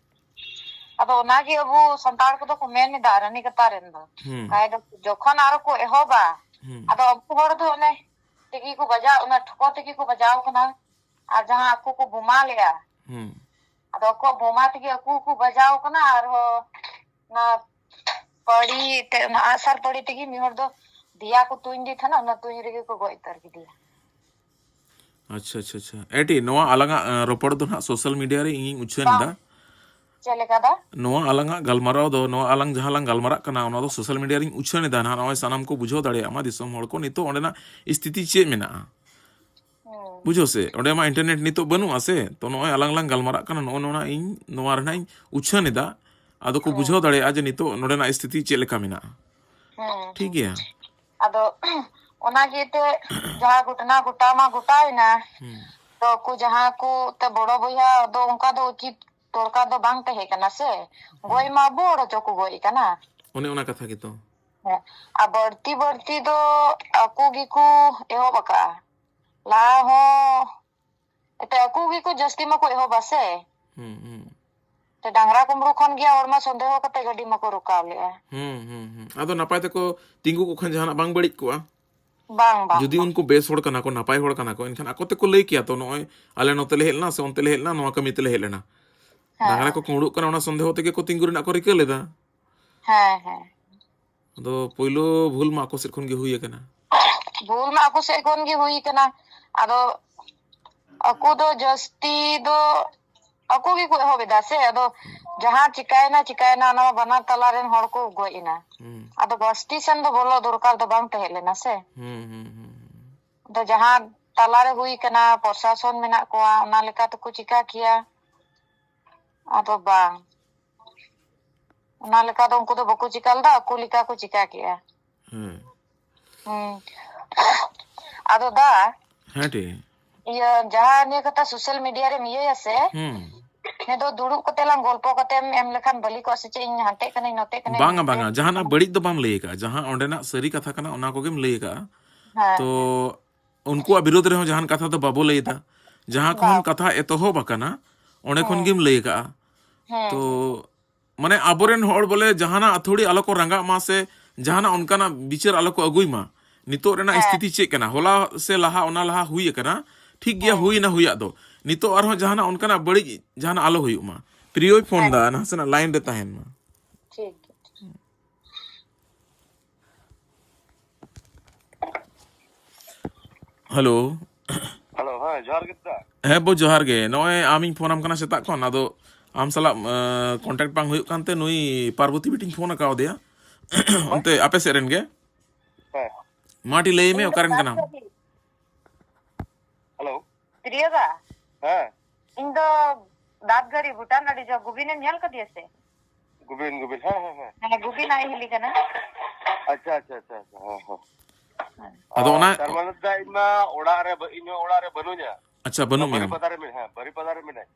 ᱟᱫᱚ ᱚᱱᱟᱜᱮ ᱟᱵᱚ ᱥᱟᱱᱛᱟᱲ ᱠᱚᱫᱚ ᱠᱚ ᱢᱮᱱ ᱮᱫᱟ, ᱨᱟᱱᱤ ᱠᱟᱛᱷᱟ ᱨᱮᱱ ᱫᱚ, ᱦᱩᱸ᱾ ᱠᱷᱟᱭ ᱫᱚ ᱡᱚᱠᱷᱚᱱ ᱟᱨᱚ ᱠᱚ ᱮᱦᱚᱵᱟ, ᱦᱩᱸ᱾ ᱟᱫᱚ ᱟᱵᱚ ᱦᱚᱲ ᱫᱚ ᱚᱱᱮ ᱛᱮᱜᱮ ᱠᱚ ᱵᱟᱡᱟᱣ, ᱚᱱᱟ ᱴᱷᱚᱠᱚ ᱛᱮᱜᱮ ᱠᱚ ᱵᱟᱡᱟᱣ ᱠᱟᱱᱟ᱾ ᱟᱨ ᱡᱟᱦᱟᱸ ᱟᱠᱚ ᱠᱚ ᱵᱳᱢᱟ ᱞᱮᱫᱟ, ᱦᱩᱸ᱾ ᱟᱫᱚ ᱟᱠᱚᱣᱟᱜ ᱵᱳᱢᱟ ᱛᱮᱜᱮ ᱟᱠᱚ ᱦᱚᱸᱠᱚ ᱵᱟᱡᱟᱣ ᱠᱟᱱᱟ, ᱟᱨᱦᱚᱸ ᱚᱱᱟ ᱯᱟᱹᱲᱤ ᱛᱮ, ᱚᱱᱟ ᱟᱜᱼᱥᱟᱨ ᱯᱟᱹᱲᱤ ᱛᱮᱜᱮ ᱢᱤᱫ ᱦᱚᱲ ᱫᱚ ᱫᱮᱭᱟ ᱠᱚ ᱛᱩᱧ ᱫᱤ ᱛᱟᱦᱮᱱᱟ, ᱚᱱᱟ ᱛᱩᱧ ᱨᱮᱜᱮ ᱠᱚ ᱜᱚᱡ ᱩᱛᱟᱹᱨ ᱠᱮᱫᱮᱭᱟ᱾ ᱟᱪᱪᱷᱟ, ᱟᱪᱪᱷᱟ, ᱟᱪᱪᱷᱟ᱾ ᱮᱴᱤ, ᱱᱚᱣᱟ ᱟᱞᱟᱝᱟᱜ, ᱮᱸ, ᱨᱚᱯᱚᱲ ᱫᱚ ᱱᱟᱦᱟᱜ ᱥᱳᱥᱟᱞ ᱢᱤᱰᱤᱭᱟ ᱨᱮ ᱤᱧᱤᱧ ᱩᱪᱷᱟᱹᱱ ᱵᱟᱝ᱾ ᱮᱫᱟ᱾ ᱪᱮᱫ ᱞᱮᱠᱟ ᱫᱟ? ᱱᱚᱣᱟ ᱟᱞᱟᱝᱟᱜ ᱜᱟᱞᱢᱟᱨᱟᱣ ᱫᱚ, ᱱᱚᱣᱟ ᱟᱞᱟᱝ ᱡᱟᱦᱟᱸ ᱞᱟᱝ ᱜᱟᱞᱢᱟᱨᱟᱜ ᱠᱟᱱᱟ, ᱚᱱᱟ ᱫᱚ ᱥᱳᱥᱟᱞ ᱢᱤᱰᱤᱭᱟ ᱨᱤᱧ ᱩᱪᱷᱟᱹᱱ ᱮᱫᱟ ᱱᱟᱦᱟᱜ, ᱱᱚᱜᱼᱚᱭ ᱥᱟᱱᱟᱢ ᱠᱚ ᱵᱩᱡᱷᱟᱹᱣ ᱫᱟᱲᱮᱭᱟᱜ ᱢᱟ, ᱫᱤᱥᱚᱢ ᱦᱚᱲ ᱠᱚ, ᱱᱤᱛᱚᱜ ᱚᱸᱰᱮᱱᱟᱜ ᱥᱛᱷᱤᱛᱤ ᱪᱮᱫ ᱢᱮᱱᱟᱜᱼᱟ᱾ ᱦᱩᱸ᱾ ᱵᱩᱡᱷᱟᱹᱣ ᱥᱮ? ᱚᱸᱰᱮ ᱢᱟ ᱤᱱᱴᱟᱨᱱᱮᱴ ᱱᱤᱛᱚᱜ ᱵᱟᱹᱱᱩᱜᱼᱟ ᱥᱮ, ᱛᱚ ᱱᱚᱜᱼᱚᱭ ᱟᱞᱟᱝ ᱞᱟᱝ ᱜᱟᱞᱢᱟᱨᱟᱜ ᱠᱟᱱᱟ, ᱱᱚᱜᱼᱚ ᱱᱚᱣᱟ ᱤᱧ, ᱱᱚᱣᱟ ᱨᱮᱱᱟᱜ ᱤᱧ ᱩᱪᱷᱟᱹᱱ ᱮᱫᱟ᱾ ᱟᱫᱚ ᱠᱚ ᱦᱩᱸ᱾ ᱵᱩᱡᱷᱟᱹᱣ ᱫᱟᱲᱮᱭᱟᱜᱼᱟ ᱡᱮ ᱱᱤᱛᱚᱜ ᱱᱚᱰᱮᱱᱟᱜ ᱥᱛᱷᱤᱛᱤ ᱪᱮᱫ ᱞᱮᱠᱟ ᱢᱮᱱᱟᱜᱼᱟ᱾ ᱦᱩᱸ, ᱴᱷᱤᱠ ᱦᱩᱸ᱾ ᱜᱮᱭᱟ᱾ ᱟᱫᱚ ᱚᱱᱟ ᱜᱮ ᱮᱱᱛᱮᱫ ᱡᱟᱦᱟᱸ ᱜᱷᱚᱴᱱᱟ ᱜᱷᱚᱴᱟᱣ ᱢᱟ ᱜᱷᱚᱴᱟᱣ ᱮᱱᱟ᱾ ᱦᱩᱸ᱾ ᱛᱚ ᱩᱱᱠᱩ ᱡᱟᱦᱟᱸ ᱠᱚ ᱛᱮ ᱵᱚᱲᱚ ᱵᱚᱭᱦᱟ ᱫᱚ ᱚᱱᱠᱟ ᱫᱚ ᱩᱪᱤᱛ ᱫᱚᱨᱠᱟᱨ ᱫᱚ ᱵᱟᱝ ᱛᱟᱦᱮᱸ ᱠᱟᱱᱟ ᱥᱮ᱾ ᱜᱚᱡ ᱢᱟ ᱟᱵᱚ ᱦᱚᱲ ᱦᱚᱪᱚ ᱠᱚ ᱜᱚᱡ ᱠᱟᱱᱟ᱾ ᱚᱱᱮ ᱚᱱᱟ ᱠᱟᱛᱷᱟ ᱜᱮᱛᱚ᱾ ᱦᱮᱸ᱾ ᱟᱨ ᱵᱟᱹᱲᱛᱤ ᱵᱟᱹᱲᱛᱤ ᱫᱚ ᱟᱠᱚ ᱜᱮᱠᱚ ᱮᱦᱚᱵ ᱟᱠᱟᱜᱼᱟ᱾ ᱞᱟᱦᱟ ᱦᱚᱸ ᱮᱱᱛᱮ ᱟᱠᱚ ᱜᱮᱠᱚ ᱡᱟᱹᱥᱛᱤ ᱢᱟᱠᱚ ᱮᱦᱚᱵᱟ ᱥᱮ᱾ ᱦᱩᱸ, ᱦᱩᱸ᱾ ᱛᱮ ᱰᱟᱝᱨᱟ ᱠᱩᱢᱵᱽᱲᱩ ᱠᱷᱚᱱ ᱜᱮ ᱦᱚᱲ ᱢᱟ ᱥᱚᱱᱫᱮᱦᱚ ᱠᱟᱛᱮ ᱜᱟᱹᱰᱤ ᱢᱟᱠᱚ ᱨᱚᱠᱟᱣ ᱞᱮᱜᱼᱟ᱾ ᱦᱩᱸ, ᱦᱩᱸ, ᱦᱩᱸ᱾ ᱟᱫᱚ ᱱᱟᱯᱟᱭ ᱛᱮᱠᱚ ᱛᱤᱸᱜᱩ ᱠᱚᱜ ᱠᱷᱟᱱ ᱡᱟᱦᱟᱱᱟᱜ ᱵᱟᱝ ᱵᱟᱹᱲᱤᱡ ᱠᱚᱜᱼᱟ᱾ ᱵᱟᱝ, ᱵᱟᱝ, ᱡᱩᱫᱤ ᱵᱟᱝ᱾ ᱩᱱᱠᱩ ᱵᱮᱥ ᱦᱚᱲ ᱠᱟᱱᱟ ᱠᱚ, ᱱᱟᱯᱟᱭ ᱦᱚᱲ ᱠᱟᱱᱟ ᱠᱚ, ᱮᱱᱠᱷᱟᱱ ᱟᱠᱚ ᱛᱮᱠᱚ ᱞᱟᱹᱭ ᱠᱮᱭᱟ ᱛᱚ, "ᱱᱚᱜᱼᱚᱭ ᱟᱞᱮ ᱱᱚᱛᱮ ᱞᱮ ᱦᱮᱡ ᱞᱮᱱᱟ ᱥᱮ ᱚᱱᱛᱮ ᱞᱮ ᱦᱮᱡ ᱞᱮᱱᱟ, ᱱᱚᱣᱟ ᱠᱟᱹᱢᱤ ᱛᱮᱞᱮ ᱦᱮᱡ ᱞᱮᱱᱟ᱾" ᱦᱮᱸ᱾ ᱰᱟᱝᱨᱟ ᱠᱚ ᱠᱩᱢᱵᱽᱲᱩᱜ ᱠᱟᱱᱟ, ᱚᱱᱟ ᱥᱚᱱᱫᱮᱦᱚ ᱛᱮᱜᱮ ᱠᱚ ᱛᱤᱸᱜᱩ ᱨᱮᱱᱟᱜ ᱠᱚ ᱨᱤᱠᱟᱹ ᱞᱮᱫᱟ᱾ ᱦᱮᱸ, ᱦᱮᱸ᱾ ᱟᱫᱚ ᱯᱳᱭᱞᱳ ᱵᱷᱩᱞ ᱢᱟ ᱟᱠᱚ ᱥᱮᱫ ᱠᱷᱚᱱ ᱜᱮ ᱦᱩᱭ ᱟᱠᱟᱱᱟ᱾ ᱵᱷᱩᱞ ᱢᱟ ᱟᱠᱚ ᱥᱮᱫ ᱠᱷᱚᱱ ᱜᱮ ᱦᱩᱭ ᱟᱠᱟᱱᱟ᱾ ᱟᱫᱚ ᱟᱠᱚ ᱫᱚ ᱡᱟᱹᱥᱛᱤ ᱫᱚ ᱟᱠᱚ ᱜᱮᱠᱚ ᱮᱦᱚᱵ ᱮᱫᱟ ᱥᱮ᱾ ᱟᱫᱚ ᱡᱟᱦᱟᱸ ᱪᱤᱠᱟᱭᱮᱱᱟ, ᱪᱤᱠᱟᱭᱮᱱᱟ, ᱚᱱᱟ ᱢᱟ ᱵᱟᱱᱟᱨ ᱛᱟᱞᱟ ᱨᱮᱱ ᱦᱚᱲ ᱠᱚ ᱜᱚᱡ ᱮᱱᱟ᱾ ᱦᱩᱸ᱾ ᱟᱫᱚ ᱵᱟᱥᱛᱤ ᱥᱮᱱ ᱫᱚ ᱵᱚᱞᱚ ᱫᱚᱨᱠᱟᱨ ᱫᱚ ᱵᱟᱝ ᱛᱟᱦᱮᱸ ᱞᱮᱱᱟ ᱥᱮ᱾ ᱦᱩᱸ, ᱦᱩᱸ, ᱦᱩᱸ, ᱦᱩᱸ᱾ ᱟᱫᱚ ᱡᱟᱦᱟᱸ ᱛᱟᱞᱟᱨᱮ ᱦᱩᱭ ᱠᱟᱱᱟ, ᱯᱨᱚᱥᱟᱥᱚᱱ ᱢᱮᱱᱟᱜ ᱠᱚᱣᱟ, ᱚᱱᱟ ᱞᱮᱠᱟ ᱛᱮᱠᱚ ᱪᱤᱠᱟ ᱠᱮᱭᱟ᱾ ᱟᱫᱚ ᱵᱟᱝ, ᱚᱱᱟ ᱞᱮᱠᱟ ᱫᱚ ᱩᱱᱠᱩ ᱫᱚ ᱵᱟᱠᱚ ᱪᱤᱠᱟ ᱞᱮᱫᱟ, ᱟᱠᱚ ᱞᱮᱠᱟ ᱠᱚ ᱪᱤᱠᱟ ᱠᱮᱜᱼᱟ᱾ ᱦᱮᱸ᱾ ᱦᱩᱸ᱾ ᱟᱫᱚ ᱫᱟ, ᱦᱮᱸ ᱴᱷᱤᱠ᱾ ᱤᱭᱟᱹ, ᱡᱟᱦᱟᱸ ᱱᱤᱭᱟᱹ ᱠᱟᱛᱷᱟ social media ᱨᱮᱢ ᱤᱭᱟᱹᱭᱟ ᱥᱮ, ᱦᱩᱸ᱾ ᱱᱤᱭᱟᱹ ᱫᱚ ᱫᱩᱲᱩᱵ ᱠᱟᱛᱮ ᱞᱟᱝ ᱜᱚᱞᱯᱚ ᱠᱟᱛᱮᱢ ᱮᱢ ᱞᱮᱠᱷᱟᱱ ᱵᱷᱟᱹᱞᱤ ᱠᱚᱜᱼᱟ ᱥᱮ ᱪᱮᱫ? ᱤᱧ ᱦᱟᱱᱛᱮ ᱠᱟᱹᱱᱟᱹᱧ, ᱱᱚᱛᱮ ᱠᱟᱹᱱᱟᱹᱧ, ᱵᱟᱝᱟ, ᱱᱚᱛᱮ ᱵᱟᱝᱟ, ᱡᱟᱦᱟᱱᱟᱜ ᱠᱟᱹᱱᱟᱹᱧ᱾ ᱵᱟᱹᱲᱤᱡ ᱫᱚ ᱵᱟᱢ ᱞᱟᱹᱭ ᱟᱠᱟᱫᱼᱟ, ᱡᱟᱦᱟᱸ ᱚᱸᱰᱮᱱᱟᱜ ᱥᱟᱹᱨᱤ ᱠᱟᱛᱷᱟ ᱠᱟᱱᱟ ᱚᱱᱟ ᱠᱚᱜᱮᱢ ᱞᱟᱹᱭ ᱟᱠᱟᱫᱼᱟ᱾ ᱦᱮᱸ, ᱛᱚ ᱦᱮᱸ᱾ ᱩᱱᱠᱩᱣᱟᱜ ᱵᱤᱨᱳᱫᱷ ᱨᱮᱦᱚᱸ ᱡᱟᱦᱟᱱ ᱠᱟᱛᱷᱟ ᱫᱚ ᱵᱟᱵᱚ ᱞᱟᱹᱭ ᱮᱫᱟ᱾ ᱡᱟᱦᱟᱸ ᱠᱷᱚᱱ ᱵᱟᱝ᱾ ᱠᱟᱛᱷᱟ ᱮᱛᱚᱦᱚᱵ ᱟᱠᱟᱱᱟ, ᱚᱸᱰᱮ ᱠᱷᱚᱱ ᱦᱮᱸ᱾ ᱜᱮᱢ ᱞᱟᱹᱭ ᱟᱠᱟᱫᱼᱟ᱾ ᱦᱮᱸ, ᱛᱚ ᱦᱮᱸ᱾ ᱢᱟᱱᱮ ᱟᱵᱚᱨᱮᱱ ᱦᱚᱲ ᱵᱚᱞᱮ ᱡᱟᱦᱟᱱᱟᱜ ᱟᱹᱛᱷᱟᱹᱲᱤ ᱟᱞᱚ ᱠᱚ ᱨᱟᱸᱜᱟᱜ ᱢᱟ ᱥᱮ ᱡᱟᱦᱟᱱᱟᱜ ᱚᱱᱠᱟᱱᱟᱜ ᱵᱤᱪᱟᱹᱨ ᱟᱞᱚ ᱠᱚ ᱟᱹᱜᱩᱭ ᱢᱟ᱾ ᱱᱤᱛᱚᱜ ᱨᱮᱱᱟᱜ ᱦᱮᱸ᱾ ᱥᱛᱷᱤᱛᱤ ᱪᱮᱫ ᱠᱟᱱᱟ? ᱦᱚᱞᱟ ᱥᱮ ᱞᱟᱦᱟ, ᱚᱱᱟ ᱞᱟᱦᱟ ᱦᱩᱭ ᱟᱠᱟᱱᱟ, ᱴᱷᱤᱠ ᱜᱮᱭᱟ, ᱦᱮᱸ᱾ ᱦᱩᱭᱱᱟ ᱦᱩᱭᱟᱜ ᱫᱚ᱾ ᱱᱤᱛᱚᱜ ᱟᱨᱦᱚᱸ ᱡᱟᱦᱟᱱᱟᱜ ᱚᱱᱠᱟᱱᱟᱜ ᱵᱟᱹᱲᱤᱡ ᱡᱟᱦᱟᱱᱟᱜ ᱟᱞᱚ ᱦᱩᱭᱩᱜ ᱢᱟ᱾ ᱯᱨᱤᱭᱚᱭ ᱯᱷᱳᱱ ᱦᱮᱸ᱾ ᱫᱟ, ᱱᱟᱥᱮᱱᱟᱜ ᱞᱟᱭᱤᱱ ᱨᱮ ᱛᱟᱦᱮᱱ ᱢᱟ᱾ ᱴᱷᱤᱠ ᱜᱮᱭᱟ᱾ ᱦᱮᱞᱳ᱾ ᱦᱮᱞᱳ, ᱦᱮᱸ, ᱡᱚᱦᱟᱨ ᱜᱮ ᱫᱟ᱾ ᱦᱮᱸ ᱵᱳ, ᱡᱚᱦᱟᱨ ᱜᱮ᱾ ᱱᱚᱜᱼᱚᱭ ᱟᱢᱤᱧ ᱯᱷᱳᱱ ᱟᱢ ᱠᱟᱱᱟ ᱥᱮᱛᱟᱜ ᱠᱷᱚᱱ, ᱟᱫᱚ ᱟᱢ ᱥᱟᱞᱟᱜ, ᱮᱸ, ᱠᱚᱱᱴᱟᱠᱴ ᱵᱟᱝ ᱦᱩᱭᱩᱜ ᱠᱟᱱᱛᱮ ᱱᱩᱭ ᱯᱟᱨᱵᱚᱛᱤ ᱵᱤᱴᱤᱧ ᱯᱷᱳᱱ ᱟᱠᱟᱣᱟᱫᱮᱭᱟ᱾ ᱚᱠᱚᱭ? ᱚᱱᱛᱮ ᱟᱯᱮ ᱥᱮᱫ ᱨᱮᱱ ᱜᱮ᱾ ᱦᱮᱸ᱾ ᱢᱟ ᱴᱷᱤᱠ, ᱞᱟᱹᱭ ᱢᱮ, ᱤᱧ ᱫᱚ ᱚᱠᱟᱨᱮᱱ ᱠᱟᱱᱟᱢ? ᱯᱟᱨᱵᱚᱛᱤ᱾ ᱦᱮᱞᱳ᱾ ᱯᱨᱤᱭᱚ ᱫᱟ? ᱦᱮᱸ᱾ ᱤᱧ ᱫᱚ ᱫᱟᱸᱛᱜᱟᱹᱨᱤ, ᱵᱷᱩᱴᱟᱱ ᱟᱹᱰᱤ ᱡᱷᱟᱹᱞ᱾ ᱜᱩᱵᱤᱱᱮᱢ ᱧᱮᱞ ᱠᱟᱫᱮᱭᱟ ᱥᱮ? ᱜᱩᱵᱤᱱ, ᱜᱩᱵᱤᱱ, ᱦᱮᱸ, ᱦᱮᱸ, ᱦᱮᱸ᱾ ᱦᱮᱸ, ᱜᱩᱵᱤᱱ ᱟᱡ ᱦᱤᱞᱤ ᱠᱟᱱᱟ᱾ ᱟᱪᱪᱷᱟ, ᱟᱪᱪᱷᱟ, ᱟᱪᱪᱷᱟ, ᱟᱪᱪᱷᱟ, ᱦᱮᱸ, ᱦᱮᱸ᱾ ᱟᱫᱚ ᱚᱱᱟ ᱛᱟᱨ ᱢᱟᱱᱮ ᱫᱟ ᱤᱧ ᱢᱟ ᱚᱲᱟᱜ ᱨᱮ ᱵᱟᱹ- ᱤᱧ ᱦᱚᱸ ᱚᱲᱟᱜ ᱨᱮ ᱵᱟᱹᱱᱩᱧᱟ᱾ ᱟᱪᱪᱷᱟ, ᱵᱟᱹᱱᱩᱜ ᱢᱮᱭᱟ᱾ ᱵᱟᱹᱨᱤᱯᱟᱫᱟ ᱨᱮ ᱢᱮᱱᱟᱹᱧ, ᱦᱮᱸ, ᱵᱟᱹᱨᱤᱯᱟᱫᱟ ᱨᱮ ᱢᱮᱱᱟᱹᱧ᱾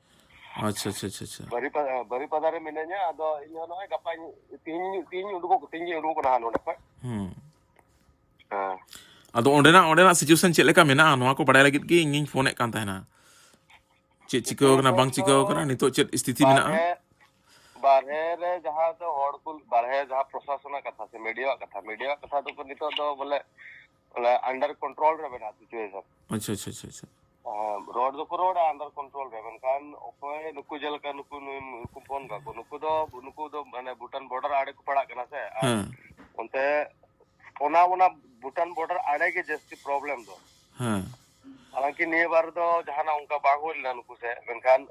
ᱟᱪᱪᱷᱟ, ᱟᱪᱪᱷᱟ, ᱟᱪᱪᱷᱟ, ᱟᱪᱪᱷᱟ᱾ ᱵᱟᱹᱨᱤᱯᱟᱫᱟ, ᱵᱟᱹᱨᱤᱯᱟᱫᱟ ᱨᱮ ᱢᱤᱱᱟᱹᱧᱟ᱾ ᱟᱫᱚ ᱤᱧ ᱦᱚᱸ ᱱᱚᱜᱼᱚᱭ ᱜᱟᱯᱟᱧ, ᱛᱤᱦᱤᱧ, ᱛᱤᱦᱤᱧ ᱩᱰᱩᱠᱚᱜ, ᱛᱤᱦᱤᱧ ᱜᱤᱧ ᱩᱰᱩᱠᱚᱜ ᱠᱟᱱᱟ ᱦᱟᱸᱜ ᱱᱚᱸᱰᱮ ᱠᱷᱚᱡ᱾ ᱦᱩᱸ᱾ ᱦᱮᱸ᱾ ᱟᱫᱚ ᱚᱸᱰᱮᱱᱟᱜ, ᱚᱸᱰᱮᱱᱟᱜ situation ᱪᱮᱫ ᱞᱮᱠᱟ ᱢᱮᱱᱟᱜᱼᱟ, ᱱᱚᱣᱟ ᱠᱚ ᱵᱟᱲᱟᱭ ᱞᱟᱹᱜᱤᱫ ᱜᱮ ᱤᱧᱤᱧ ᱯᱷᱳᱱᱮᱫ ᱠᱟᱱ ᱛᱟᱦᱮᱱᱟ᱾ ᱪᱮᱫ ᱪᱤᱠᱟᱹᱣ ᱠᱟᱱᱟ, ᱵᱟᱝ ᱪᱤᱠᱟᱹᱣ ᱠᱟᱱᱟ, ᱱᱤᱛᱚᱜ ᱪᱮᱫ ᱥᱛᱷᱤᱛᱤ ᱢᱮᱱᱟᱜᱼᱟ? ᱵᱟᱨᱦᱮ, ᱵᱟᱨᱦᱮ ᱨᱮ ᱡᱟᱦᱟᱸ ᱫᱚ ᱦᱚᱲ ᱠᱚ, ᱵᱟᱨᱦᱮ ᱡᱟᱦᱟᱸ ᱯᱨᱚᱥᱟᱥᱚᱱᱟᱜ ᱠᱟᱛᱷᱟ ᱥᱮ ᱢᱤᱰᱤᱭᱟᱣᱟᱜ ᱠᱟᱛᱷᱟ, ᱢᱤᱰᱤᱭᱟᱣᱟᱜ ᱠᱟᱛᱷᱟ ᱫᱚᱠᱚ ᱱᱤᱛᱚᱜ ᱫᱚ ᱵᱚᱞᱮ, ᱵᱚᱞᱮ under control ᱨᱮ ᱢᱮᱱᱟᱜᱼᱟ situation᱾ ᱟᱪᱪᱷᱟ, ᱟᱪᱪᱷᱟ, ᱟᱪᱪᱷᱟ, ᱟᱪᱪᱷᱟ᱾ ᱦᱮᱸ, ᱨᱚᱲ ᱫᱚᱠᱚ ᱨᱚᱲᱟ under control ᱨᱮ, ᱢᱮᱱᱠᱷᱟᱱ ᱚᱠᱚᱭ ᱱᱩᱠᱩ ᱡᱮᱞᱮᱠᱟ ᱱᱩᱠᱩ ᱱᱩᱭ, ᱱᱩᱠᱩ ᱯᱷᱳᱱ ᱠᱟᱠᱚ, ᱱᱩᱠᱩ ᱫᱚ, ᱱᱩᱠᱩ ᱫᱚ ᱢᱟᱱᱮ ᱵᱷᱩᱴᱟᱱ border ᱟᱲᱮ ᱠᱚ ᱯᱟᱲᱟᱜ ᱠᱟᱱᱟ ᱥᱮ, ᱟᱨ ᱦᱮᱸ᱾ ᱚᱱᱛᱮ ᱚᱱᱟ, ᱚᱱᱟ ᱵᱷᱩᱴᱟᱱ border ᱟᱲᱮ ᱜᱮ ᱡᱟᱹᱥᱛᱤ problem ᱫᱚ᱾ ᱦᱮᱸ᱾ ᱦᱟᱞᱟᱝᱠᱤ ᱱᱤᱭᱟᱹ ᱵᱟᱨ ᱫᱚ ᱡᱟᱦᱟᱱᱟᱜ ᱚᱱᱠᱟ ᱵᱟᱝ ᱦᱩᱭ ᱞᱮᱱᱟ ᱱᱩᱠᱩ ᱥᱮᱫ, ᱢᱮᱱᱠᱷᱟᱱ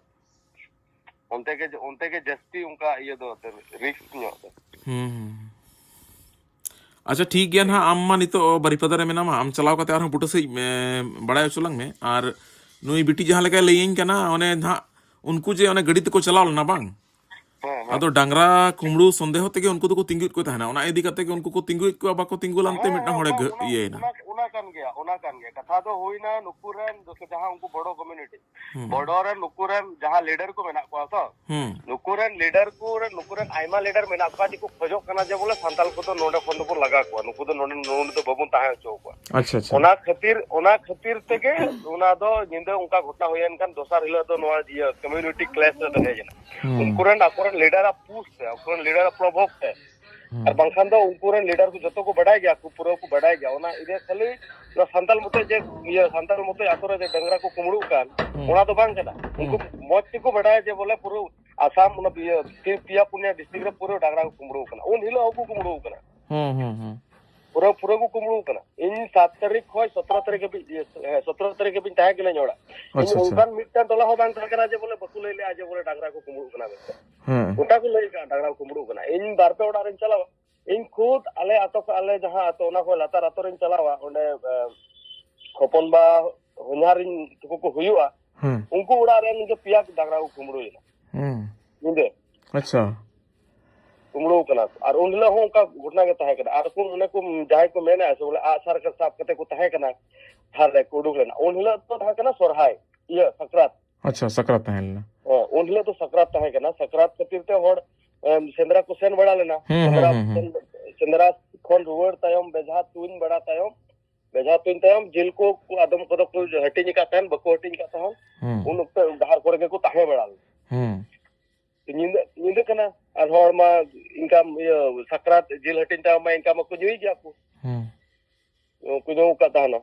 ᱚᱱᱛᱮ ᱜᱮ, ᱚᱱᱛᱮ ᱜᱮ ᱡᱟᱹᱥᱛᱤ ᱚᱱᱠᱟ ᱤᱭᱟᱹ ᱫᱚ risk ᱧᱚᱜ ᱫᱚ᱾ ᱦᱩᱸ, ᱦᱩᱸ᱾ ᱟᱪᱪᱷᱟ, ᱴᱷᱤᱠ ᱜᱮᱭᱟ ᱱᱟᱦᱟᱜ, ᱟᱢ ᱢᱟ ᱱᱤᱛᱚᱜ ᱵᱟᱨᱤᱯᱟᱫᱟ ᱨᱮ ᱢᱮᱱᱟᱢᱟ, ᱟᱢ ᱪᱟᱞᱟᱣ ᱠᱟᱛᱮ ᱟᱨᱦᱚᱸ ᱵᱩᱴᱟᱹ ᱥᱮᱫ, ᱮ, ᱵᱟᱲᱟᱭ ᱦᱚᱪᱚ ᱞᱟᱝ ᱢᱮ᱾ ᱟᱨ ᱱᱩᱭ ᱵᱤᱴᱤ ᱡᱟᱦᱟᱸ ᱞᱮᱠᱟᱭ ᱞᱟᱹᱭᱟᱹᱧ ᱠᱟᱱᱟ, ᱚᱱᱮ ᱱᱟᱦᱟᱜ ᱩᱱᱠᱩ ᱡᱮ ᱚᱱᱮ ᱜᱟᱹᱰᱤ ᱛᱮᱠᱚ ᱪᱟᱞᱟᱣ ᱞᱮᱱᱟ ᱵᱟᱝ? ᱦᱮᱸ, ᱦᱮᱸ᱾ ᱟᱫᱚ ᱰᱟᱝᱨᱟ ᱠᱩᱢᱵᱽᱲᱩ ᱥᱚᱱᱫᱮᱦᱚ ᱛᱮᱜᱮ ᱩᱱᱠᱩ ᱫᱚᱠᱚ ᱛᱤᱸᱜᱩᱭᱮᱫ ᱠᱚ ᱛᱟᱦᱮᱱᱟ, ᱚᱱᱟ ᱤᱫᱤ ᱠᱟᱛᱮ ᱜᱮ ᱩᱱᱠᱩ ᱠᱚ ᱛᱤᱸᱜᱩᱭᱮᱫ ᱠᱚᱣᱟ, ᱵᱟᱠᱚ ᱛᱤᱸᱜᱩ ᱞᱮᱱᱛᱮ ᱦᱮᱸ, ᱢᱤᱫᱴᱟᱝ ᱦᱮᱸ, ᱦᱚᱲᱮ ᱚᱱᱟ, ᱜᱷᱟᱹ-, ᱚᱱᱟ, ᱤᱭᱟᱹᱭᱮᱱᱟ᱾ ᱚᱱᱟ, ᱚᱱᱟ ᱠᱟᱱ ᱜᱮᱭᱟ, ᱚᱱᱟ ᱠᱟᱱ ᱜᱮᱭᱟ᱾ ᱠᱟᱛᱷᱟ ᱫᱚ ᱦᱩᱭᱱᱟ ᱱᱩᱠᱩ ᱨᱮᱱ ᱡᱟᱦᱟᱸ ᱩᱱᱠᱩ ᱵᱚᱲᱚ community, ᱦᱩᱸ᱾ ᱵᱚᱲᱚ ᱨᱮᱱ ᱱᱩᱠᱩ ᱨᱮᱱ ᱡᱟᱦᱟᱸ leader ᱠᱚ ᱢᱮᱱᱟᱜ ᱠᱚᱣᱟ ᱛᱚ, ᱦᱩᱸ᱾ ᱱᱩᱠᱩ ᱨᱮᱱ leader ᱠᱚ ᱨᱮᱱ, ᱱᱩᱠᱩ ᱨᱮᱱ ᱟᱭᱢᱟ leader ᱢᱮᱱᱟᱜ ᱠᱚᱣᱟ ᱡᱮ ᱠᱚ ᱠᱷᱚᱡᱚᱜ ᱠᱟᱱᱟ ᱡᱮ ᱵᱚᱞᱮ ᱥᱟᱱᱛᱟᱞ ᱠᱚᱫᱚ ᱱᱚᱰᱮ ᱠᱷᱚᱱ ᱫᱚᱵᱚᱱ ᱞᱟᱜᱟ ᱠᱚᱣᱟ, ᱱᱩᱠᱩ ᱫᱚ ᱱᱚᱰᱮ, ᱱᱚᱰᱮ ᱫᱚ ᱵᱟᱵᱚᱱ ᱛᱟᱦᱮᱸ ᱦᱚᱪᱚ ᱟᱠᱚᱣᱟ᱾ ᱟᱪᱪᱷᱟ, ᱟᱪᱪᱷᱟ᱾ ᱚᱱᱟ ᱠᱷᱟᱹᱛᱤᱨ, ᱚᱱᱟ ᱠᱷᱟᱹᱛᱤᱨ ᱛᱮᱜᱮ ᱚᱱᱟ ᱫᱚ ᱧᱤᱫᱟᱹ ᱚᱱᱠᱟ ᱜᱷᱚᱴᱚᱱᱟ ᱦᱩᱭᱮᱱ ᱠᱷᱟᱱ ᱫᱚᱥᱟᱨ ᱦᱤᱞᱳᱜ ᱫᱚ ᱱᱚᱣᱟ ᱤᱭᱟᱹ community clash ᱨᱮ ᱛᱟᱦᱮᱸ ᱠᱟᱱᱟ᱾ ᱦᱩᱸ᱾ ᱩᱱᱠᱩ ᱨᱮᱱ ᱟᱠᱚ ᱨᱮᱱ leader ᱟᱜ push ᱛᱮ, ᱩᱱᱠᱩ ᱨᱮᱱ leader ᱟᱜ ᱯᱨᱚᱵᱷᱟᱵ ᱛᱮ, ᱦᱩᱸ᱾ ᱟᱨ ᱵᱟᱝᱠᱷᱟᱱ ᱫᱚ ᱩᱱᱠᱩ ᱨᱮᱱ leader ᱠᱚ ᱡᱚᱛᱚ ᱠᱚ ᱵᱟᱰᱟᱭ ᱜᱮᱭᱟ, ᱠᱚ ᱯᱩᱨᱟᱹ ᱠᱚ ᱵᱟᱰᱟᱭ ᱜᱮᱭᱟ᱾ ᱚᱱᱟ ᱤᱭᱟᱹ ᱠᱷᱟᱹᱞᱤ ᱱᱚᱣᱟ ᱥᱟᱱᱛᱟᱞ ᱢᱚᱛᱚ ᱡᱮ ᱤᱭᱟᱹ ᱥᱟᱱᱛᱟᱞ ᱢᱚᱛᱚ ᱟᱛᱳ ᱨᱮ ᱡᱮ ᱰᱟᱝᱨᱟ ᱠᱚ ᱠᱩᱢᱵᱽᱲᱩᱜ ᱠᱟᱱ, ᱦᱩᱸ᱾ ᱚᱱᱟ ᱫᱚ ᱵᱟᱝ ᱠᱟᱱᱟ᱾ ᱩᱱᱠᱩ ᱦᱩᱸ᱾ ᱢᱚᱡᱽ ᱛᱮᱠᱚ ᱵᱟᱰᱟᱭᱟ ᱡᱮ ᱵᱚᱞᱮ ᱯᱩᱨᱟᱹ ᱟᱥᱟᱢ, ᱚᱱᱟ ᱤᱭᱟᱹ ᱯᱮ-, ᱯᱮᱭᱟ ᱯᱩᱱᱭᱟ district ᱨᱮ ᱯᱩᱨᱟᱹ ᱰᱟᱝᱨᱟ ᱠᱚ ᱠᱩᱢᱵᱽᱲᱩ ᱠᱟᱱᱟ, ᱩᱱ ᱦᱤᱞᱳᱜ ᱦᱚᱸᱠᱚ ᱠᱩᱢᱵᱽᱲᱩ ᱠᱟᱱᱟ᱾ ᱦᱩᱸ, ᱦᱩᱸ, ᱦᱩᱸ᱾ ᱯᱩᱨᱟᱹ, ᱯᱩᱨᱟᱹ ᱠᱚ ᱠᱩᱢᱵᱽᱲᱩ ᱠᱟᱱᱟ᱾ ᱤᱧ ᱥᱟᱛ ᱛᱟᱹᱨᱤᱠᱷ ᱠᱷᱚᱱ ᱥᱚᱛᱨᱚ ᱛᱟᱹᱨᱤᱠᱷ ᱦᱟᱹᱵᱤᱡ, ᱤᱭᱟᱹ, ᱦᱮᱸ, ᱥᱚᱛᱨᱚ ᱛᱟᱹᱨᱤᱠᱷ ᱦᱟᱹᱵᱤᱡ ᱛᱟᱦᱮᱸ ᱠᱟᱹᱱᱟᱹᱧ ᱚᱲᱟᱜ᱾ ᱤᱧ ᱟᱪᱪᱷᱟ, ᱟᱪᱪᱷᱟ᱾ ᱚᱱᱠᱟᱱ ᱢᱤᱫᱴᱟᱝ ᱴᱚᱞᱟ ᱦᱚᱸ ᱵᱟᱝ ᱛᱟᱦᱮᱸ ᱠᱟᱱᱟ ᱡᱮ ᱵᱚᱞᱮ ᱵᱟᱠᱚ ᱞᱟᱹᱭ ᱞᱮᱜᱼᱟ ᱡᱮ ᱵᱚᱞᱮ ᱰᱟᱝᱨᱟ ᱠᱚ ᱠᱩᱢᱵᱽᱲᱩᱜ ᱠᱟᱱᱟ ᱢᱮᱱᱛᱮ᱾ ᱦᱮᱸ᱾ ᱜᱚᱴᱟ ᱠᱚ ᱞᱟᱹᱭ ᱠᱟᱜᱼᱟ ᱰᱟᱝᱨᱟ ᱠᱚ ᱠᱩᱢᱵᱽᱲᱩᱜ ᱠᱟᱱᱟ᱾ ᱤᱧ ᱵᱟᱨ ᱯᱮ ᱚᱲᱟᱜ ᱨᱤᱧ ᱪᱟᱞᱟᱣᱟ᱾ ᱤᱧ ᱠᱷᱩᱫ ᱟᱞᱮ ᱟᱛᱳ ᱠᱷᱚᱱ, ᱟᱞᱮ ᱡᱟᱦᱟᱸ ᱟᱛᱳ, ᱚᱱᱟ ᱠᱷᱚᱱ ᱞᱟᱛᱟᱨ ᱟᱛᱳ ᱨᱤᱧ ᱪᱟᱞᱟᱣᱟ᱾ ᱚᱸᱰᱮ, ᱮ, ᱦᱚᱯᱚᱱ ᱵᱟ ᱦᱚᱧᱦᱟᱨᱤᱧ ᱛᱟᱠᱚ ᱠᱚ ᱦᱩᱭᱩᱜᱼᱟ᱾ ᱦᱩᱸ᱾ ᱩᱱᱠᱩ ᱚᱲᱟᱜ ᱨᱮᱱ ᱜᱮ ᱯᱮᱭᱟ ᱰᱟᱝᱨᱟ ᱠᱚ ᱠᱩᱢᱵᱽᱲᱩᱭᱮᱱᱟ᱾ ᱦᱩᱸ᱾ ᱧᱤᱫᱟᱹ᱾ ᱟᱪᱪᱷᱟ᱾ ᱠᱩᱢᱵᱽᱲᱩ ᱠᱟᱱᱟ ᱠᱚ᱾ ᱟᱨ ᱩᱱ ᱦᱤᱞᱳᱜ ᱦᱚᱸ ᱚᱱᱠᱟ ᱜᱷᱚᱴᱚᱱᱟ ᱜᱮ ᱛᱟᱦᱮᱸ ᱠᱟᱱᱟ᱾ ᱟᱨ ᱠᱚ, ᱚᱱᱮ ᱠᱚ ᱡᱟᱦᱟᱸᱭ ᱠᱚ ᱢᱮᱱᱟ ᱥᱮ ᱵᱚᱞᱮ ᱟᱜᱼᱥᱟᱨ ᱠᱚ ᱥᱟᱵ ᱠᱟᱛᱮ ᱠᱚ ᱛᱟᱦᱮᱸ ᱠᱟᱱᱟ, ᱰᱟᱦᱟᱨ ᱨᱮ ᱠᱚ ᱩᱰᱩᱠ ᱞᱮᱱᱟ, ᱩᱱ ᱦᱤᱞᱳᱜ ᱫᱚ ᱛᱟᱦᱮᱸ ᱠᱟᱱᱟ ᱥᱚᱨᱦᱟᱭ, ᱤᱭᱟᱹ, ᱥᱟᱠᱨᱟᱛ᱾ ᱟᱪᱪᱷᱟ, ᱥᱟᱠᱨᱟᱛ ᱛᱟᱦᱮᱸ ᱞᱮᱱᱟ᱾ ᱦᱮᱸ, ᱩᱱ ᱦᱤᱞᱳᱜ ᱫᱚ ᱥᱟᱠᱨᱟᱛ ᱛᱟᱦᱮᱸ ᱠᱟᱱᱟ᱾ ᱥᱟᱠᱨᱟᱛ ᱠᱷᱟᱹᱛᱤᱨ ᱛᱮ ᱦᱚᱲ, ᱮᱢ, ᱥᱮᱸᱫᱽᱨᱟ ᱠᱚ ᱥᱮᱱ ᱵᱟᱲᱟ ᱞᱮᱱᱟ᱾ ᱦᱩᱸ, ᱦᱩᱸ, ᱥᱮᱸᱫᱽᱨᱟ ᱦᱩᱸ, ᱦᱩᱸ᱾ ᱥᱮᱱ-, ᱥᱮᱸᱫᱽᱨᱟ ᱠᱷᱚᱱ ᱨᱩᱣᱟᱹᱲ ᱛᱟᱭᱚᱢ, ᱵᱮᱡᱷᱟ ᱛᱩᱧ ᱵᱟᱲᱟ ᱛᱟᱭᱚᱢ, ᱵᱮᱡᱷᱟ ᱛᱩᱧ ᱛᱟᱭᱚᱢ ᱡᱤᱞ ᱠᱚ, ᱠᱚ ᱟᱫᱚᱢ ᱠᱚᱫᱚ ᱠᱚ ᱦᱟᱹᱴᱤᱧ ᱟᱠᱟᱫ ᱛᱟᱦᱮᱸᱱ, ᱵᱟᱠᱚ ᱦᱟᱹᱴᱤᱧ ᱟᱠᱟᱫ ᱛᱟᱦᱮᱸᱱ᱾ ᱦᱩᱸ᱾ ᱩᱱ ᱚᱠᱛᱚ ᱰᱟᱦᱟᱨ ᱠᱚᱨᱮ ᱜᱮᱠᱚ ᱛᱟᱦᱮᱸ ᱵᱟᱲᱟ ᱞᱮᱱᱟ᱾ ᱦᱩᱸ᱾ ᱧᱤᱫᱟᱹ, ᱧᱤᱫᱟᱹ ᱠᱟᱱᱟ, ᱟᱨ ᱦᱚᱲ ᱢᱟ ᱤᱱᱠᱟ, ᱤᱭᱟᱹ, ᱥᱟᱠᱨᱟᱛ ᱡᱤᱞ ᱦᱟᱹᱴᱤᱧ ᱛᱟᱭᱚᱢ ᱢᱟ ᱤᱱᱠᱟ ᱢᱟᱠᱚ ᱧᱩᱭ ᱜᱮᱭᱟ ᱠᱚ᱾ ᱦᱩᱸ᱾ ᱩᱱᱠᱩ ᱧᱩ ᱟᱠᱟᱫ ᱛᱟᱦᱮᱸᱱᱟ᱾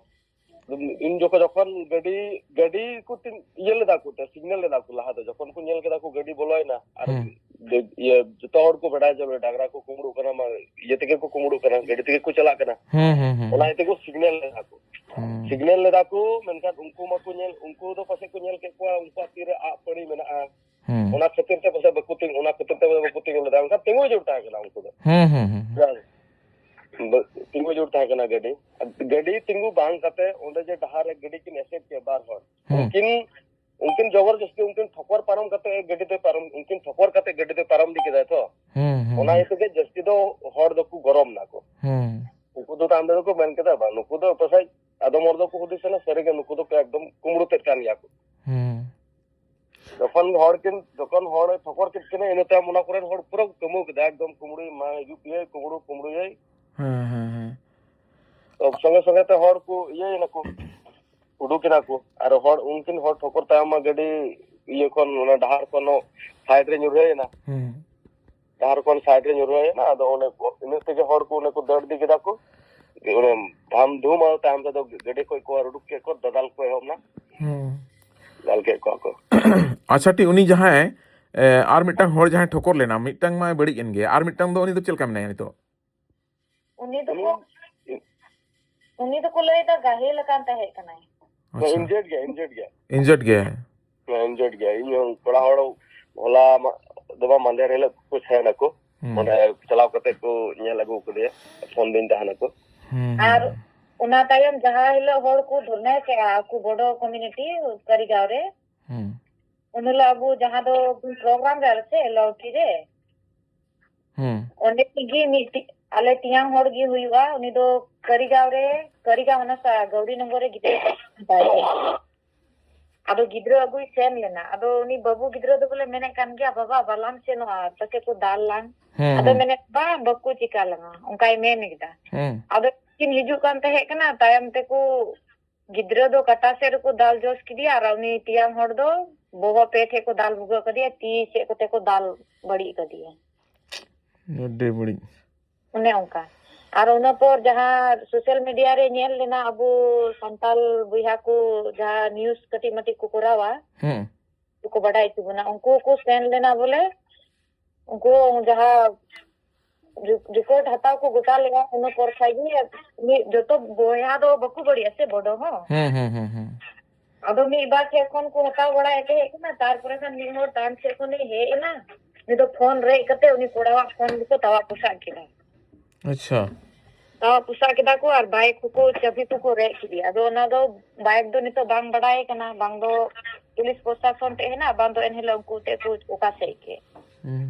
ᱩᱱ ᱡᱚᱠᱷᱚᱱ, ᱡᱚᱠᱷᱚᱱ ᱜᱟᱹᱰᱤ, ᱜᱟᱹᱰᱤ ᱠᱚ ᱛᱤ-, ᱤᱭᱟᱹ ᱞᱮᱫᱟ ᱠᱚ, ᱛᱮ ᱥᱤᱜᱽᱱᱮᱞ ᱞᱮᱫᱟ ᱠᱚ ᱞᱟᱦᱟ ᱫᱚ, ᱡᱚᱠᱷᱚᱱ ᱠᱚ ᱧᱮᱞ ᱠᱮᱫᱟ ᱠᱚ ᱜᱟᱹᱰᱤ ᱵᱚᱞᱚᱭᱮᱱᱟ, ᱟᱨ ᱦᱩᱸ᱾ ᱡᱮ, ᱤᱭᱟᱹ, ᱡᱚᱛᱚ ᱦᱚᱲ ᱠᱚ ᱵᱟᱰᱟᱭᱟ ᱡᱮ ᱰᱟᱝᱨᱟ ᱠᱚ ᱠᱩᱢᱵᱽᱲᱩᱜ ᱠᱟᱱᱟ, ᱢᱟ ᱤᱭᱟᱹ ᱛᱮᱜᱮ ᱠᱚ ᱠᱩᱢᱵᱽᱲᱩᱜ ᱠᱟᱱᱟ, ᱜᱟᱹᱰᱤ ᱛᱮᱜᱮ ᱠᱚ ᱪᱟᱞᱟᱜ ᱠᱟᱱᱟ᱾ ᱦᱩᱸ, ᱦᱩᱸ, ᱦᱩᱸ, ᱚᱱᱟ ᱦᱩᱸ᱾ ᱤᱭᱟᱹ ᱛᱮᱠᱚ ᱥᱤᱜᱽᱱᱮᱞ ᱞᱮᱫᱟ ᱠᱚ᱾ ᱦᱩᱸ᱾ ᱥᱤᱜᱽᱱᱮᱞ ᱞᱮᱫᱟ ᱠᱚ, ᱢᱮᱱᱠᱷᱟᱱ ᱩᱱᱠᱩ ᱢᱟᱠᱚ ᱧᱮᱞ, ᱩᱱᱠᱩ ᱫᱚ ᱯᱟᱥᱮᱡ ᱠᱚ ᱧᱮᱞ ᱠᱮᱫ ᱠᱚᱣᱟ ᱩᱱᱠᱩᱣᱟᱜ ᱛᱤᱨᱮ ᱟᱜ ᱯᱟᱹᱲᱤ ᱢᱮᱱᱟᱜᱼᱟ᱾ ᱦᱩᱸ᱾ ᱚᱱᱟ ᱠᱷᱟᱹᱛᱤᱨ ᱛᱮ ᱯᱟᱥᱮᱡ ᱵᱟᱠᱚ ᱛᱤᱸᱜᱩ, ᱚᱱᱟ ᱠᱷᱟᱹᱛᱤᱨ ᱛᱮ ᱯᱟᱥᱮᱡ ᱵᱟᱠᱚ ᱛᱤᱸᱜᱩ ᱞᱮᱫᱟ, ᱢᱮᱱᱠᱷᱟᱱ ᱛᱤᱸᱜᱩ ᱡᱩᱨ ᱛᱟᱦᱮᱸ ᱠᱟᱱᱟ ᱩᱱᱠᱩ ᱫᱚ᱾ ᱦᱩᱸ, ᱦᱩᱸ, ᱦᱩᱸ, ᱦᱩᱸ᱾ ᱵᱟᱝ, ᱵᱟᱝ, ᱛᱤᱸᱜᱩ ᱡᱩᱨ ᱛᱟᱦᱮᱸ ᱠᱟᱱᱟ ᱜᱟᱹᱰᱤ᱾ ᱜᱟᱹᱰᱤ ᱛᱤᱸᱜᱩ ᱵᱟᱝ ᱠᱟᱛᱮ ᱚᱸᱰᱮ ᱡᱮ ᱰᱟᱦᱟᱨ ᱨᱮ ᱜᱟᱹᱰᱤ ᱠᱤᱱ ᱮᱥᱮᱫ ᱠᱮᱫ ᱵᱟᱨ ᱦᱚᱲ, ᱦᱩᱸ᱾ ᱩᱱᱠᱤᱱ, ᱩᱱᱠᱤᱱ ᱡᱚᱵᱚᱨ ᱡᱚᱥᱛᱤ ᱩᱱᱠᱤᱱ ᱴᱷᱚᱠᱚᱨ ᱯᱟᱨᱚᱢ ᱠᱟᱛᱮ ᱜᱟᱹᱰᱤ ᱫᱚᱭ ᱯᱟᱨᱚᱢ, ᱩᱱᱠᱤᱱ ᱴᱷᱚᱠᱚᱨ ᱠᱟᱛᱮ ᱜᱟᱹᱰᱤ ᱫᱚᱭ ᱯᱟᱨᱚᱢ ᱤᱫᱤ ᱠᱮᱫᱟᱭ ᱛᱚ᱾ ᱦᱩᱸ, ᱦᱩᱸ, ᱚᱱᱟ ᱦᱩᱸ᱾ ᱤᱭᱟᱹ ᱛᱮᱜᱮ ᱡᱟᱹᱥᱛᱤ ᱫᱚ ᱦᱚᱲ ᱫᱚᱠᱚ ᱜᱚᱨᱚᱢ ᱱᱟᱠᱚ᱾ ᱦᱩᱸ᱾ ᱩᱱᱠᱩ ᱫᱚ ᱛᱟᱭᱚᱢ ᱛᱮᱫᱚ ᱠᱚ ᱢᱮᱱ ᱠᱮᱫᱟ, "ᱵᱟᱝ, ᱱᱩᱠᱩ ᱫᱚ ᱯᱟᱥᱮᱡ", ᱟᱫᱚᱢ ᱦᱚᱲ ᱫᱚᱠᱚ ᱦᱩᱫᱤᱥ ᱮᱱᱟ, "ᱥᱟᱹᱨᱤᱜᱮ ᱱᱩᱠᱩ ᱫᱚᱠᱚ ᱮᱠᱫᱚᱢ ᱠᱩᱢᱵᱽᱲᱩ ᱛᱮᱫ ᱠᱟᱱ ᱜᱮᱭᱟ ᱠᱚ᱾" ᱦᱩᱸ᱾ ᱡᱚᱠᱷᱚᱱ ᱦᱚᱲ ᱠᱤᱱ, ᱡᱚᱠᱷᱚᱱ ᱦᱚᱲ ᱴᱷᱚᱠᱚᱨ ᱠᱮᱫ ᱠᱤᱱᱟ, ᱤᱱᱟᱹ ᱛᱟᱭᱚᱢ ᱚᱱᱟ ᱠᱚᱨᱮᱱ ᱦᱚᱲ ᱯᱩᱨᱟᱹ ᱠᱚ ᱠᱟᱹᱢᱟᱹᱣ ᱠᱮᱫᱟ, ᱮᱠᱫᱚᱢ ᱠᱩᱢᱵᱽᱲᱩᱭ ᱢᱟ ᱦᱤᱡᱩᱜ ᱯᱮ, ᱠᱩᱢᱵᱽᱲᱩ, ᱠᱩᱢᱵᱽᱲᱩᱭᱟᱭ᱾ ᱦᱮᱸ, ᱦᱮᱸ, ᱦᱮᱸ᱾ ᱛᱚ ᱥᱚᱸᱜᱮ ᱥᱚᱸᱜᱮ ᱛᱮ ᱦᱚᱲ ᱠᱚ ᱤᱭᱟᱹᱭᱮᱱᱟ ᱠᱚ, ᱩᱰᱩᱠᱮᱱᱟ ᱠᱚ᱾ ᱟᱨ ᱦᱚᱲ, ᱩᱱᱠᱤᱱ ᱦᱚᱲ ᱴᱷᱚᱠᱚᱨ ᱛᱟᱭᱚᱢ ᱢᱟ ᱜᱟᱹᱰᱤ ᱤᱭᱟᱹ ᱠᱷᱚᱱ, ᱚᱱᱟ ᱰᱟᱦᱟᱨ ᱠᱷᱚᱱ ᱥᱟᱭᱤᱰ ᱨᱮ ᱧᱩᱨᱦᱟᱹᱭᱮᱱᱟ᱾ ᱦᱩᱸ᱾ ᱰᱟᱦᱟᱨ ᱠᱷᱚᱱ ᱥᱟᱭᱤᱰ ᱨᱮ ᱧᱩᱨᱦᱟᱹᱭᱮᱱᱟ, ᱟᱫᱚ ᱚᱸᱰᱮ ᱠᱚ, ᱤᱱᱟᱹ ᱛᱮᱜᱮ ᱦᱚᱲ ᱠᱚ ᱚᱸᱰᱮ ᱠᱚ ᱫᱟᱹᱲ ᱤᱫᱤ ᱠᱮᱫᱟ ᱠᱚ᱾ ᱚᱱᱮ ᱫᱷᱟᱢ ᱫᱷᱩᱢ, ᱟᱨ ᱛᱟᱭᱚᱢ ᱛᱮᱫᱚ ᱜᱟᱹᱰᱤ ᱠᱷᱚᱡ ᱠᱚ ᱟᱨ ᱩᱰᱩᱠ ᱠᱮᱫ ᱠᱚ, ᱫᱟᱫᱟᱞ ᱠᱚ ᱮᱦᱚᱵ ᱮᱱᱟ᱾ ᱦᱩᱸ᱾ ᱫᱟᱞ ᱠᱮᱫ ᱠᱚᱣᱟ ᱠᱚ᱾ ᱟᱪᱪᱷᱟ, ᱴᱷᱤᱠ, ᱩᱱᱤ ᱡᱟᱦᱟᱸᱭ, ᱮ, ᱟᱨ ᱢᱤᱫᱴᱟᱝ ᱦᱚᱲ ᱡᱟᱦᱟᱸᱭ ᱴᱷᱚᱠᱚᱨ ᱞᱮᱱᱟ, ᱢᱤᱫᱴᱟᱝ ᱢᱟᱭ ᱵᱟᱹᱲᱤᱡ ᱮᱱ ᱜᱮᱭᱟ, ᱟᱨ ᱢᱤᱫᱴᱟᱝ ᱫᱚ, ᱩᱱᱤ ᱫᱚ ᱪᱮᱫ ᱞᱮᱠᱟ ᱢᱮᱱᱟᱭᱟ ᱱᱤᱛᱚᱜ? ᱩᱱᱤ ᱫᱚᱠᱚ, ᱩᱱᱤ ᱩᱱᱤ ᱫᱚᱠᱚ ᱞᱟᱹᱭ ᱮᱫᱟ ᱜᱟᱹᱦᱤᱞ ᱟᱠᱟᱱ ᱛᱟᱦᱮᱸ ᱠᱟᱱᱟᱭ᱾ ᱟᱪᱪᱷᱟ᱾ Injured ᱜᱮᱭᱟ, injured ᱜᱮᱭᱟ᱾ Injured ᱜᱮᱭᱟ᱾ ᱦᱮᱸ, injured ᱜᱮᱭᱟ᱾ ᱤᱧ ᱦᱚᱸ ᱠᱚᱲᱟ ᱦᱚᱲ ᱦᱚᱞᱟ ᱢᱟ-, ᱫᱚ ᱵᱟᱝ, ᱢᱟᱫᱷᱮᱨ ᱦᱤᱞᱳᱜ ᱠᱚ ᱛᱟᱦᱮᱸ ᱱᱟᱠᱚ᱾ ᱦᱩᱸ᱾ ᱚᱸᱰᱮ ᱪᱟᱞᱟᱣ ᱠᱟᱛᱮ ᱠᱚ ᱧᱮᱞ ᱟᱹᱜᱩ ᱠᱟᱫᱮᱭᱟ᱾ ᱯᱷᱳᱱ ᱫᱟᱹᱧ ᱛᱟᱦᱮᱸ ᱱᱟᱠᱚ᱾ ᱦᱩᱸ, ᱦᱩᱸ, ᱟᱨ ᱦᱩᱸ᱾ ᱚᱱᱟ ᱛᱟᱭᱚᱢ ᱡᱟᱦᱟᱸ ᱦᱤᱞᱳᱜ ᱦᱚᱲ ᱠᱚ ᱫᱷᱚᱨᱱᱟ ᱠᱮᱜᱼᱟ, ᱟᱠᱚ ᱵᱚᱰᱚ community ᱠᱟᱹᱨᱤᱜᱟᱸᱣ ᱨᱮ, ᱦᱩᱸ᱾ ᱩᱱ ᱦᱤᱞᱳᱜ ᱟᱵᱚ ᱡᱟᱦᱟᱸ ᱫᱚ program ᱨᱮ ᱟᱞᱮ ᱥᱮᱫ ᱞᱟᱹᱣᱴᱷᱤ ᱨᱮ, ᱦᱩᱸ᱾ ᱚᱸᱰᱮ ᱜᱮ ᱢᱤᱫᱴᱤᱡ ᱟᱞᱮ ᱛᱮᱭᱟᱝ ᱦᱚᱲ ᱜᱮ ᱦᱩᱭᱩᱜᱼᱟ, ᱩᱱᱤ ᱫᱚ ᱠᱟᱹᱨᱤᱜᱟᱣ ᱨᱮ, ᱠᱟᱹᱨᱤᱜᱟᱣ ᱚᱱᱟ ᱥᱟ-, ᱜᱟᱣᱲᱤ ᱱᱚᱜᱚᱨ ᱨᱮ ᱜᱤᱫᱽᱨᱟᱹ ᱠᱚ ᱛᱟᱦᱮᱸ ᱠᱟᱱᱟ᱾ ᱟᱫᱚ ᱜᱤᱫᱽᱨᱟᱹ ᱟᱹᱜᱩᱭ ᱥᱮᱱ ᱞᱮᱱᱟ᱾ ᱟᱫᱚ ᱩᱱᱤ ᱵᱟᱹᱵᱩ ᱜᱤᱫᱽᱨᱟᱹ ᱫᱚ ᱵᱚᱞᱮ ᱢᱮᱱᱮᱫ ᱠᱟᱱ ᱜᱮᱭᱟ, "ᱵᱟᱵᱟ, ᱵᱟᱞᱟᱝ ᱥᱮᱱᱚᱜᱼᱟ, ᱯᱟᱪᱮ ᱠᱚ ᱫᱟᱞ ᱞᱟᱝ?" ᱦᱩᱸ, ᱟᱫᱚ ᱦᱩᱸ᱾ ᱢᱮᱱᱮᱫ, "ᱵᱟᱝ, ᱵᱟᱠᱚ ᱪᱤᱠᱟ ᱞᱟᱝᱟ," ᱚᱱᱠᱟᱭ ᱢᱮᱱ ᱠᱮᱫᱟ᱾ ᱦᱩᱸ᱾ ᱟᱫᱚ ᱠᱤᱱ ᱦᱤᱡᱩᱜ ᱠᱟᱱ ᱛᱟᱦᱮᱸ ᱠᱟᱱᱟ, ᱛᱟᱭᱚᱢ ᱛᱮᱠᱚ ᱜᱤᱫᱽᱨᱟᱹ ᱫᱚ ᱠᱟᱴᱟ ᱥᱮᱫ ᱨᱮᱠᱚ ᱫᱟᱞ ᱡᱚᱥ ᱠᱮᱫᱮᱭᱟ ᱟᱨ ᱩᱱᱤ ᱛᱮᱭᱟᱝ ᱦᱚᱲ ᱫᱚ ᱵᱚᱦᱚᱜ ᱯᱮ ᱴᱷᱮᱡ ᱠᱚ ᱫᱟᱞ ᱵᱷᱩᱜᱟᱹᱜ ᱠᱮᱫᱮᱭᱟ, ᱛᱤ ᱥᱮᱫ ᱠᱚᱛᱮ ᱠᱚ ᱫᱟᱞ ᱵᱟᱹᱲᱤᱡ ᱠᱟᱫᱮᱭᱟ᱾ ᱟᱹᱰᱤ ᱵᱟᱹᱲᱤᱡ᱾ ᱚᱱᱮ ᱚᱱᱠᱟ᱾ ᱟᱨ ᱚᱱᱟ ᱯᱚᱨ ᱡᱟᱦᱟᱸ social media ᱨᱮ ᱧᱮᱞ ᱞᱮᱱᱟ, ᱟᱵᱚ ᱥᱟᱱᱛᱟᱞ ᱵᱚᱭᱦᱟ ᱠᱚ ᱡᱟᱦᱟᱸ news ᱠᱟᱹᱴᱤᱡ ᱢᱟᱹᱴᱤᱡ ᱠᱚ ᱠᱚᱨᱟᱣᱟ, ᱦᱩᱸ᱾ ᱠᱚ ᱵᱟᱰᱟᱭ ᱦᱚᱪᱚ ᱵᱚᱱᱟ, ᱩᱱᱠᱩ ᱠᱚ ᱥᱮᱱ ᱞᱮᱱᱟ ᱵᱚᱞᱮ, ᱩᱱᱠᱩ ᱡᱟᱦᱟᱸ ᱨᱤ-, record ᱦᱟᱛᱟᱣ ᱠᱚ ᱜᱚᱴᱟ ᱞᱮᱫᱟ, ᱤᱱᱟᱹ ᱯᱚᱨ ᱠᱷᱟᱡ ᱜᱮ ᱢᱤᱫ ᱡᱚᱛᱚ ᱵᱚᱭᱦᱟ ᱫᱚ ᱵᱟᱠᱚ ᱵᱟᱹᱲᱤᱡᱼᱟ ᱥᱮ ᱵᱚᱰᱚ ᱦᱚᱸ᱾ ᱦᱩᱸ, ᱦᱩᱸ, ᱦᱩᱸ, ᱦᱩᱸ᱾ ᱟᱫᱚ ᱢᱤᱫ ᱵᱟᱨ ᱴᱷᱮᱡ ᱠᱷᱚᱱ ᱠᱚ ᱦᱟᱛᱟᱣ ᱵᱟᱲᱟᱭᱮᱫ ᱛᱟᱦᱮᱸ ᱠᱟᱱᱟ, ᱛᱟᱨᱯᱚᱨᱮ ᱠᱷᱟᱱ ᱢᱤᱫ ᱦᱚᱲ ᱴᱟᱱ ᱥᱮᱫ ᱠᱷᱚᱱᱮ ᱦᱮᱡ ᱮᱱᱟ, ᱩᱱᱤ ᱫᱚ ᱯᱷᱳᱱ ᱨᱮᱡ ᱠᱟᱛᱮ ᱩᱱᱤ ᱠᱚᱲᱟᱣᱟᱜ ᱯᱷᱳᱱ ᱜᱮᱠᱚ ᱛᱟᱣᱟ ᱯᱚᱥᱟᱜ ᱠᱮᱫᱟ᱾ ᱟᱪᱪᱷᱟ᱾ ᱛᱟᱣᱟ ᱯᱚᱥᱟᱜ ᱠᱮᱫᱟ ᱠᱚ ᱟᱨ ᱵᱟᱭᱤᱠ ᱦᱚᱸᱠᱚ ᱪᱟᱹᱵᱤ ᱠᱚᱠᱚ ᱨᱮᱡ ᱠᱮᱫᱮᱭᱟ᱾ ᱟᱫᱚ ᱚᱱᱟ ᱫᱚ ᱵᱟᱭᱤᱠ ᱫᱚ ᱱᱤᱛᱚᱜ ᱵᱟᱝ ᱵᱟᱰᱟᱭ ᱠᱟᱱᱟ, ᱵᱟᱝ ᱫᱚ ᱯᱩᱞᱤᱥ ᱯᱨᱚᱥᱟᱥᱚᱱ ᱴᱷᱮᱡ ᱦᱮᱱᱟᱜ, ᱵᱟᱝ ᱫᱚ ᱮᱱᱦᱤᱞᱳᱜ ᱩᱱᱠᱩ ᱴᱷᱮᱡ ᱠᱚ ᱚᱠᱟ ᱥᱮᱫ ᱜᱮ᱾ ᱦᱩᱸ᱾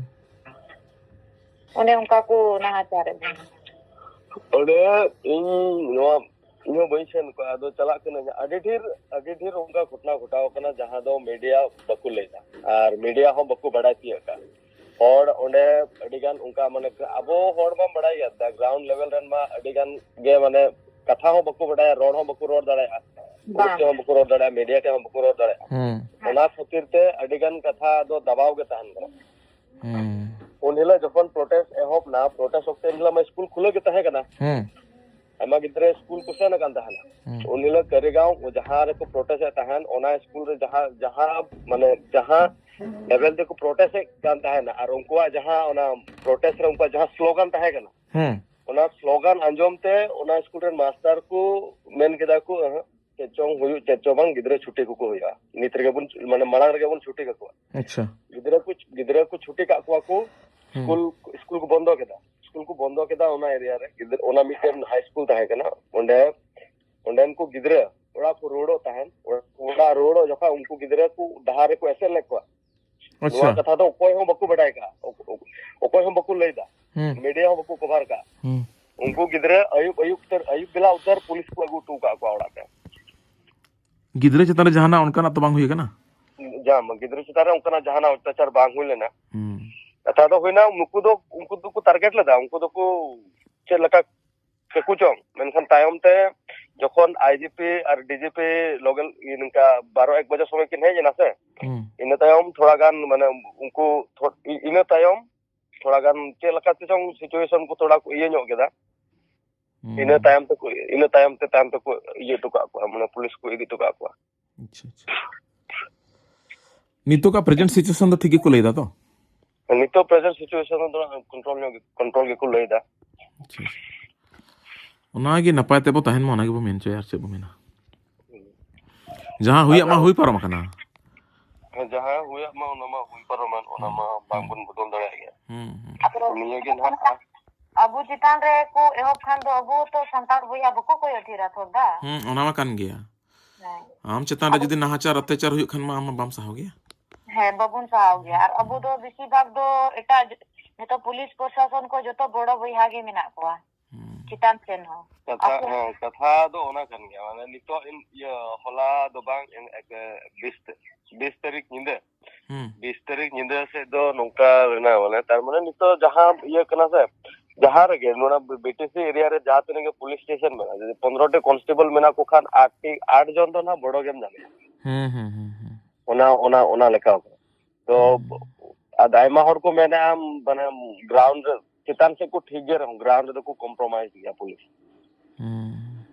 ᱚᱱᱮ ᱚᱱᱠᱟ ᱠᱚ ᱱᱟᱦᱟᱪᱟᱨᱮᱫ ᱵᱚᱱᱟ᱾ ᱚᱸᱰᱮ ᱤᱧ ᱱᱚᱣᱟ, ᱤᱧ ᱦᱚᱸ ᱵᱟᱹᱧ ᱥᱮᱱ ᱠᱚᱜᱼᱟ, ᱟᱫᱚ ᱪᱟᱞᱟᱜ ᱠᱟᱹᱱᱟᱹᱧ᱾ ᱟᱹᱰᱤ ᱰᱷᱮᱨ, ᱟᱹᱰᱤ ᱰᱷᱮᱨ ᱚᱱᱠᱟ ᱜᱷᱚᱴᱚᱱᱟ ᱜᱷᱚᱴᱟᱣ ᱠᱟᱱᱟ, ᱡᱟᱦᱟᱸ ᱫᱚ ᱢᱤᱰᱤᱭᱟ ᱵᱟᱠᱚ ᱞᱟᱹᱭᱫᱟ ᱟᱨ ᱢᱤᱰᱤᱭᱟ ᱦᱚᱸ ᱵᱟᱠᱚ ᱵᱟᱰᱟᱭ ᱛᱤᱭᱳᱜ ᱠᱟᱜ᱾ ᱦᱚᱲ ᱚᱸᱰᱮ ᱟᱹᱰᱤ ᱜᱟᱱ ᱚᱱᱠᱟ, ᱢᱟᱱᱮ, ᱟᱵᱚ ᱦᱚᱲ ᱢᱟᱢ ᱵᱟᱰᱟᱭ ᱜᱮᱭᱟ, the ground level ᱨᱮᱱ ᱢᱟ ᱟᱹᱰᱤ ᱜᱟᱱ ᱜᱮ, ᱢᱟᱱᱮ, ᱠᱟᱛᱷᱟ ᱦᱚᱸ ᱵᱟᱠᱚ ᱵᱟᱰᱟᱭᱟ, ᱨᱚᱲ ᱦᱚᱸ ᱵᱟᱠᱚ ᱨᱚᱲ ᱫᱟᱲᱮᱭᱟᱜᱼᱟ, ᱵᱟᱝ᱾ ᱯᱩᱞᱤᱥ ᱴᱷᱮᱱ ᱦᱚᱸ ᱵᱟᱠᱚ ᱨᱚᱲ ᱫᱟᱲᱮᱭᱟᱜᱼᱟ, ᱢᱤᱰᱤᱭᱟ ᱴᱷᱮᱱ ᱦᱚᱸ ᱵᱟᱠᱚ ᱨᱚᱲ ᱫᱟᱲᱮᱭᱟᱜᱼᱟ᱾ ᱦᱩᱸ᱾ ᱚᱱᱟ ᱠᱷᱟᱹᱛᱤᱨ ᱛᱮ ᱟᱹᱰᱤ ᱜᱟᱱ ᱠᱟᱛᱷᱟ ᱫᱚ ᱫᱟᱵᱟᱣ ᱜᱮ ᱛᱟᱦᱮᱱ ᱠᱟᱱᱟ᱾ ᱦᱩᱸ᱾ ᱩᱱ ᱦᱤᱞᱳᱜ ᱡᱚᱠᱷᱚᱱ protest ᱮᱦᱚᱵ ᱱᱟ, protest ᱚᱠᱛᱮ ᱮᱱ ᱦᱤᱞᱳᱜ ᱢᱟ ᱥᱠᱩᱞ ᱠᱷᱩᱞᱟᱹᱣ ᱜᱮ ᱛᱟᱦᱮᱸ ᱠᱟᱱᱟ᱾ ᱦᱩᱸ᱾ ᱟᱭᱢᱟ ᱜᱤᱫᱽᱨᱟᱹ ᱥᱠᱩᱞ ᱠᱚ ᱥᱮᱱ ᱟᱠᱟᱱ ᱛᱟᱦᱮᱱᱟ᱾ ᱦᱩᱸ᱾ ᱩᱱ ᱦᱤᱞᱳᱜ ᱠᱟᱹᱨᱤᱜᱟᱸᱣ ᱡᱟᱦᱟᱸ ᱨᱮᱠᱚ protest ᱮᱫ ᱛᱟᱦᱮᱱ, ᱚᱱᱟ ᱥᱠᱩᱞ ᱨᱮ ᱡᱟᱦᱟᱸ, ᱡᱟᱦᱟᱸ, ᱢᱟᱱᱮ, ᱡᱟᱦᱟᱸ level ᱛᱮᱠᱚ protest ᱮᱫ ᱠᱟᱱ ᱛᱟᱦᱮᱱᱟ ᱟᱨ ᱩᱱᱠᱩᱣᱟᱜ ᱡᱟᱦᱟᱸ ᱚᱱᱟ protest ᱨᱮ ᱩᱱᱠᱩᱣᱟᱜ ᱡᱟᱦᱟᱸ slogan ᱛᱟᱦᱮᱸ ᱠᱟᱱᱟ, ᱦᱩᱸ᱾ ᱚᱱᱟ slogan ᱟᱸᱡᱚᱢ ᱛᱮ ᱚᱱᱟ ᱥᱠᱩᱞ ᱨᱮᱱ ᱢᱟᱥᱴᱟᱨ ᱠᱚ ᱢᱮᱱ ᱠᱮᱫᱟ ᱠᱚ, "ᱟᱦᱟᱸ, ᱪᱮᱫ ᱪᱚᱝ ᱦᱩᱭᱩᱜ, ᱪᱮᱫ ᱪᱚᱝ ᱵᱟᱝ, ᱜᱤᱫᱽᱨᱟᱹ ᱪᱷᱩᱴᱤ ᱠᱚᱠᱚ ᱦᱩᱭᱩᱜᱼᱟ, ᱱᱤᱛ ᱨᱮᱜᱮ ᱵᱚᱱ, ᱢᱟᱱᱮ, ᱢᱟᱲᱟᱝ ᱨᱮᱜᱮ ᱵᱚᱱ ᱪᱷᱩᱴᱤ ᱠᱟᱠᱚᱣᱟ᱾" ᱟᱪᱪᱷᱟ᱾ ᱜᱤᱫᱽᱨᱟᱹ ᱠᱚ, ᱜᱤᱫᱽᱨᱟᱹ ᱠᱚ ᱪᱷᱩᱴᱤ ᱠᱟᱜ ᱠᱚᱣᱟ ᱠᱚ, ᱦᱩᱸ᱾ ᱥᱠᱩᱞ, ᱥᱠᱩᱞ ᱠᱚ ᱵᱚᱱᱫᱚ ᱠᱮᱫᱟ᱾ ᱥᱠᱩᱞ ᱠᱚ ᱵᱚᱱᱫᱚ ᱠᱮᱫᱟ ᱚᱱᱟ ᱮᱨᱤᱭᱟ ᱨᱮ᱾ ᱜᱤᱫᱽᱨᱟᱹ, ᱚᱱᱟ ᱢᱤᱫᱴᱮᱱ ᱦᱟᱭ ᱥᱠᱩᱞ ᱛᱟᱦᱮᱸ ᱠᱟᱱᱟ᱾ ᱚᱸᱰᱮ, ᱚᱸᱰᱮᱱ ᱠᱚ ᱜᱤᱫᱽᱨᱟᱹ ᱚᱲᱟᱜ ᱠᱚ ᱨᱩᱣᱟᱹᱲᱚᱜ ᱛᱟᱦᱮᱱ᱾ ᱚᱲᱟᱜ ᱨᱩᱣᱟᱹᱲᱚᱜ ᱡᱚᱠᱷᱚᱱ ᱩᱱᱠᱩ ᱜᱤᱫᱽᱨᱟᱹ ᱠᱚ ᱰᱟᱦᱟᱨ ᱨᱮᱠᱚ ᱮᱥᱮᱫ ᱞᱮᱫ ᱠᱚᱣᱟ᱾ ᱟᱪᱪᱷᱟ᱾ ᱱᱚᱣᱟ ᱠᱟᱛᱷᱟ ᱫᱚ ᱚᱠᱚᱭ ᱦᱚᱸ ᱵᱟᱠᱚ ᱵᱟᱰᱟᱭ ᱠᱟᱜᱼᱟ, ᱚᱠ-, ᱚᱠ-, ᱚᱠᱚᱭ ᱦᱚᱸ ᱵᱟᱠᱚ ᱞᱟᱹᱭ ᱫᱟ᱾ ᱦᱩᱸ᱾ ᱢᱤᱰᱤᱭᱟ ᱦᱚᱸ ᱵᱟᱠᱚ ᱠᱚᱵᱷᱟᱨ ᱠᱟᱜᱼᱟ᱾ ᱦᱩᱸ᱾ ᱩᱱᱠᱩ ᱜᱤᱫᱽᱨᱟᱹ ᱟᱹᱭᱩᱵ, ᱟᱹᱭᱩᱵ ᱩᱛᱟᱹᱨ, ᱟᱹᱭᱩᱵ ᱵᱮᱞᱟ ᱩᱛᱟᱹᱨ ᱯᱩᱞᱤᱥ ᱠᱚ ᱟᱹᱜᱩ ᱦᱚᱴᱚ ᱠᱟᱜ ᱠᱚᱣᱟ ᱚᱲᱟᱜ ᱛᱮ᱾ ᱜᱤᱫᱽᱨᱟᱹ ᱪᱮᱛᱟᱱ ᱨᱮ ᱡᱟᱦᱟᱱᱟᱜ ᱚᱱᱠᱟᱱᱟᱜ ᱛᱚ ᱵᱟᱝ ᱦᱩᱭ ᱟᱠᱟᱱᱟ? ᱡᱟᱦᱟᱸ ᱜᱤᱫᱽᱨᱟᱹ ᱪᱮᱛᱟᱱ ᱨᱮ ᱚᱱᱠᱟᱱᱟᱜ ᱡᱟᱦᱟᱱᱟᱜ ᱚᱛᱛᱟᱪᱟᱨ ᱵᱟᱝ ᱦᱩᱭ ᱞᱮᱱᱟ᱾ ᱦᱩᱸ᱾ ᱠᱟᱛᱷᱟ ᱫᱚ ᱦᱩᱭᱱᱟ, ᱱᱩᱠᱩ ᱫᱚ, ᱩᱱᱠᱩ ᱫᱚᱠᱚ ᱴᱟᱨᱜᱮᱴ ᱞᱮᱫᱟ, ᱩᱱᱠᱩ ᱫᱚᱠᱚ ᱪᱮᱫ ᱞᱮᱠᱟ ᱠᱮᱠᱩ ᱪᱚᱝ, ᱢᱮᱱᱠᱷᱟᱱ ᱛᱟᱭᱚᱢ ᱛᱮ ᱡᱚᱠᱷᱚᱱ ᱟᱭ ᱡᱤ ᱯᱤ ᱟᱨ ᱰᱤ ᱡᱤ ᱯᱤ ᱞᱚᱜᱮ ᱱᱚᱝᱠᱟ ᱵᱟᱨᱚ ᱮᱠ ᱵᱟᱡᱮ ᱥᱚᱢᱚᱭ ᱠᱤᱱ ᱦᱮᱡ ᱮᱱᱟ ᱥᱮ, ᱦᱩᱸ᱾ ᱤᱱᱟᱹ ᱛᱟᱭᱚᱢ ᱛᱷᱚᱲᱟ ᱜᱟᱱ ᱢᱟᱱᱮ ᱩᱱᱠᱩ ᱛᱷᱚ-, ᱤ-, ᱤᱱᱟᱹ ᱛᱟᱭᱚᱢ ᱛᱷᱚᱲᱟ ᱜᱟᱱ ᱪᱮᱫ ᱞᱮᱠᱟ ᱛᱮ ᱪᱚᱝ ᱥᱤᱪᱩᱭᱮᱥᱚᱱ ᱠᱚ ᱛᱷᱚᱲᱟ ᱠᱚ ᱤᱭᱟᱹ ᱧᱚᱜ ᱠᱮᱫᱟ᱾ ᱦᱩᱸ᱾ ᱤᱱᱟᱹ ᱛᱟᱭᱚᱢ ᱛᱮᱠᱚ, ᱤᱱᱟᱹ ᱛᱟᱭᱚᱢ ᱛᱮ, ᱛᱟᱭᱚᱢ ᱛᱮᱠᱚ ᱤᱭᱟᱹ ᱦᱚᱴᱚ ᱠᱟᱜ ᱠᱚᱣᱟ, ᱢᱟᱱᱮ ᱯᱩᱞᱤᱥ ᱠᱚ ᱤᱫᱤ ᱦᱚᱴᱚ ᱠᱟᱜ ᱠᱚᱣᱟ᱾ ᱟᱪᱪᱷᱟ, ᱟᱪᱪᱷᱟ᱾ ᱱᱤᱛᱚᱜᱟᱜ ᱯᱨᱮᱡᱮᱱᱴ ᱥᱤᱪᱩᱭᱮᱥᱚᱱ ᱫᱚ ᱴᱷᱤᱠ ᱜᱮᱠᱚ ᱞᱟᱹᱭ ᱫᱟ ᱛᱚ? ᱱᱤᱛᱚᱜ ᱯᱨᱮᱡᱮᱱᱴ ᱥᱤᱪᱩᱭᱮᱥᱚᱱ ᱫᱚ ᱠᱚᱱᱴᱨᱳᱞ ᱧᱚᱜ ᱜᱮ, ᱠᱚᱱᱴᱨᱳᱞ ᱜᱮᱠᱚ ᱞᱟᱹᱭ ᱫᱟ᱾ ᱟᱪᱪᱷᱟ, ᱟᱪᱪᱷᱟ᱾ ᱚᱱᱟᱜᱮ ᱱᱟᱯᱟᱭ ᱛᱮᱵᱚ ᱛᱟᱦᱮᱱ ᱢᱟ, ᱚᱱᱟ ᱜᱮᱵᱚ ᱢᱮᱱ ᱦᱚᱪᱚᱭᱟ, ᱟᱨ ᱪᱮᱫ ᱵᱚ ᱢᱮᱱᱟ? ᱦᱩᱸ᱾ ᱡᱟᱦᱟᱸ ᱦᱩᱭᱟᱜ ᱢᱟ ᱟᱫᱚ ᱦᱩᱭ ᱯᱟᱨᱚᱢ ᱟᱠᱟᱱᱟ᱾ ᱦᱮᱸ, ᱡᱟᱦᱟᱸ ᱦᱩᱭᱟᱜ ᱢᱟ ᱚᱱᱟ ᱢᱟ ᱦᱩᱭ ᱯᱟᱨᱚᱢᱮᱱ, ᱚᱱᱟ ᱦᱩᱸ, ᱢᱟ ᱦᱩᱸ᱾ ᱵᱟᱝᱵᱚᱱ ᱵᱚᱫᱚᱞ ᱫᱟᱲᱮᱭᱟᱜ ᱜᱮᱭᱟ᱾ ᱦᱩᱸ, ᱦᱩᱸ᱾ ᱟᱫᱚ ᱱᱤᱭᱟᱹ ᱜᱮ ᱱᱟᱦᱟᱜ ᱟᱵᱚ ᱪᱮᱛᱟᱱ ᱨᱮ ᱠᱚ ᱮᱦᱚᱵ ᱠᱷᱟᱱ ᱫᱚ ᱟᱵᱚ ᱛᱚ ᱥᱟᱱᱛᱟᱲ ᱵᱚᱭᱦᱟ ᱵᱟᱠᱚ ᱠᱚᱭᱚᱜ ᱛᱷᱤᱨᱟ ᱛᱚ ᱫᱟ᱾ ᱦᱩᱸ, ᱚᱱᱟ ᱢᱟ ᱠᱟᱱ ᱜᱮᱭᱟ᱾ ᱦᱮᱸ᱾ ᱟᱢ ᱪᱮᱛᱟᱱ ᱨᱮ ᱟᱫᱚ ᱡᱩᱫᱤ ᱱᱟᱦᱟᱪᱟᱨ ᱚᱛᱛᱟᱪᱟᱨ ᱦᱩᱭᱩᱜ ᱠᱷᱟᱱ ᱢᱟ ᱟᱢ ᱢᱟ ᱵᱟᱢ ᱥᱟᱦᱟᱣ ᱜᱮᱭᱟ᱾ ᱦᱮᱸ, ᱵᱟᱵᱚᱱ ᱥᱟᱦᱟᱣ ᱜᱮᱭᱟ᱾ ᱟᱨ ᱟᱵᱚ ᱫᱚ ᱵᱮᱥᱤᱨ ᱵᱷᱟᱜᱽ ᱫᱚ ᱮᱴᱟᱜ ᱡᱚ-, ᱡᱚᱛᱚ ᱯᱩᱞᱤᱥ ᱯᱨᱚᱥᱟᱥᱚᱱ ᱠᱚ ᱡᱚᱛᱚ ᱵᱚᱲᱚ ᱵᱚᱭᱦᱟ ᱜᱮ ᱢᱮᱱᱟᱜ ᱠᱚᱣᱟ᱾ ᱦᱩᱸ᱾ ᱪᱮᱛᱟᱱ ᱥᱮᱱ ᱦᱚᱸ᱾ ᱠᱟᱛᱷᱟ, ᱟᱠᱚ ᱦᱮᱸ, ᱠᱟᱛᱷᱟ ᱫᱚ ᱚᱱᱟ ᱠᱟᱱ ᱜᱮᱭᱟ᱾ ᱢᱟᱱᱮ ᱱᱤᱛᱚᱜ ᱤᱱ-, ᱤᱭᱟᱹ, ᱦᱚᱞᱟ ᱫᱚ ᱵᱟᱝ, ᱮᱱ-, ᱮᱠ-, ᱵᱤᱥ ᱛᱮ-, ᱵᱤᱥ ᱛᱟᱹᱨᱤᱠᱷ ᱧᱤᱫᱟᱹ, ᱦᱩᱸ᱾ ᱵᱤᱥ ᱛᱟᱹᱨᱤᱠᱷ ᱧᱤᱫᱟᱹ ᱥᱮᱫ ᱫᱚ ᱱᱚᱝᱠᱟ ᱞᱮᱱᱟ, ᱢᱟᱱᱮ, ᱛᱟᱨ ᱢᱟᱱᱮ ᱱᱤᱛᱚᱜ ᱡᱟᱦᱟᱸ ᱤᱭᱟᱹ ᱠᱟᱱᱟ ᱥᱮ, ᱡᱟᱦᱟᱸ ᱨᱮᱜᱮ ᱱᱚᱰᱮ B-, B T C area ᱨᱮ ᱡᱟᱦᱟᱸ ᱛᱤᱱᱟᱹᱜ ᱜᱮ ᱯᱩᱞᱤᱥ ᱥᱴᱮᱥᱚᱱ ᱢᱮᱱᱟᱜᱼᱟ, ᱡᱩᱫᱤ ᱯᱚᱱᱨᱚ ᱴᱤ ᱠᱚᱱᱥᱴᱮᱵᱚᱞ ᱢᱮᱱᱟᱜ ᱠᱚ ᱠᱷᱟᱱ ᱟᱴ ᱴᱤ, ᱟᱴ ᱡᱚᱱ ᱫᱚ ᱱᱟᱦᱟᱜ ᱵᱚᱲᱚ ᱜᱮᱢ ᱧᱟᱢᱮᱭᱟ᱾ ᱦᱩᱸ, ᱦᱩᱸ, ᱦᱩᱸ, ᱦᱩᱸ᱾ ᱚᱱᱟ, ᱚᱱᱟ, ᱚᱱᱟ ᱞᱮᱠᱟ᱾ ᱛᱚ, ᱦᱩᱸ᱾ ᱟᱫᱚ ᱟᱭᱢᱟ ᱦᱚᱲ ᱠᱚ ᱢᱮᱱᱟ, ᱢᱟᱱᱮ, ᱜᱨᱟᱣᱩᱱᱰ ᱨᱮ, ᱪᱮᱛᱟᱱ ᱥᱮᱫ ᱠᱚ ᱴᱷᱤᱠ ᱜᱮ ᱨᱮᱦᱚᱸ, ᱜᱨᱟᱣᱩᱱᱰ ᱨᱮᱫᱚ ᱠᱚ ᱠᱚᱢᱯᱨᱳᱢᱟᱭᱤᱡᱽ ᱜᱮᱭᱟ ᱯᱩᱞᱤᱥ᱾ ᱦᱩᱸ᱾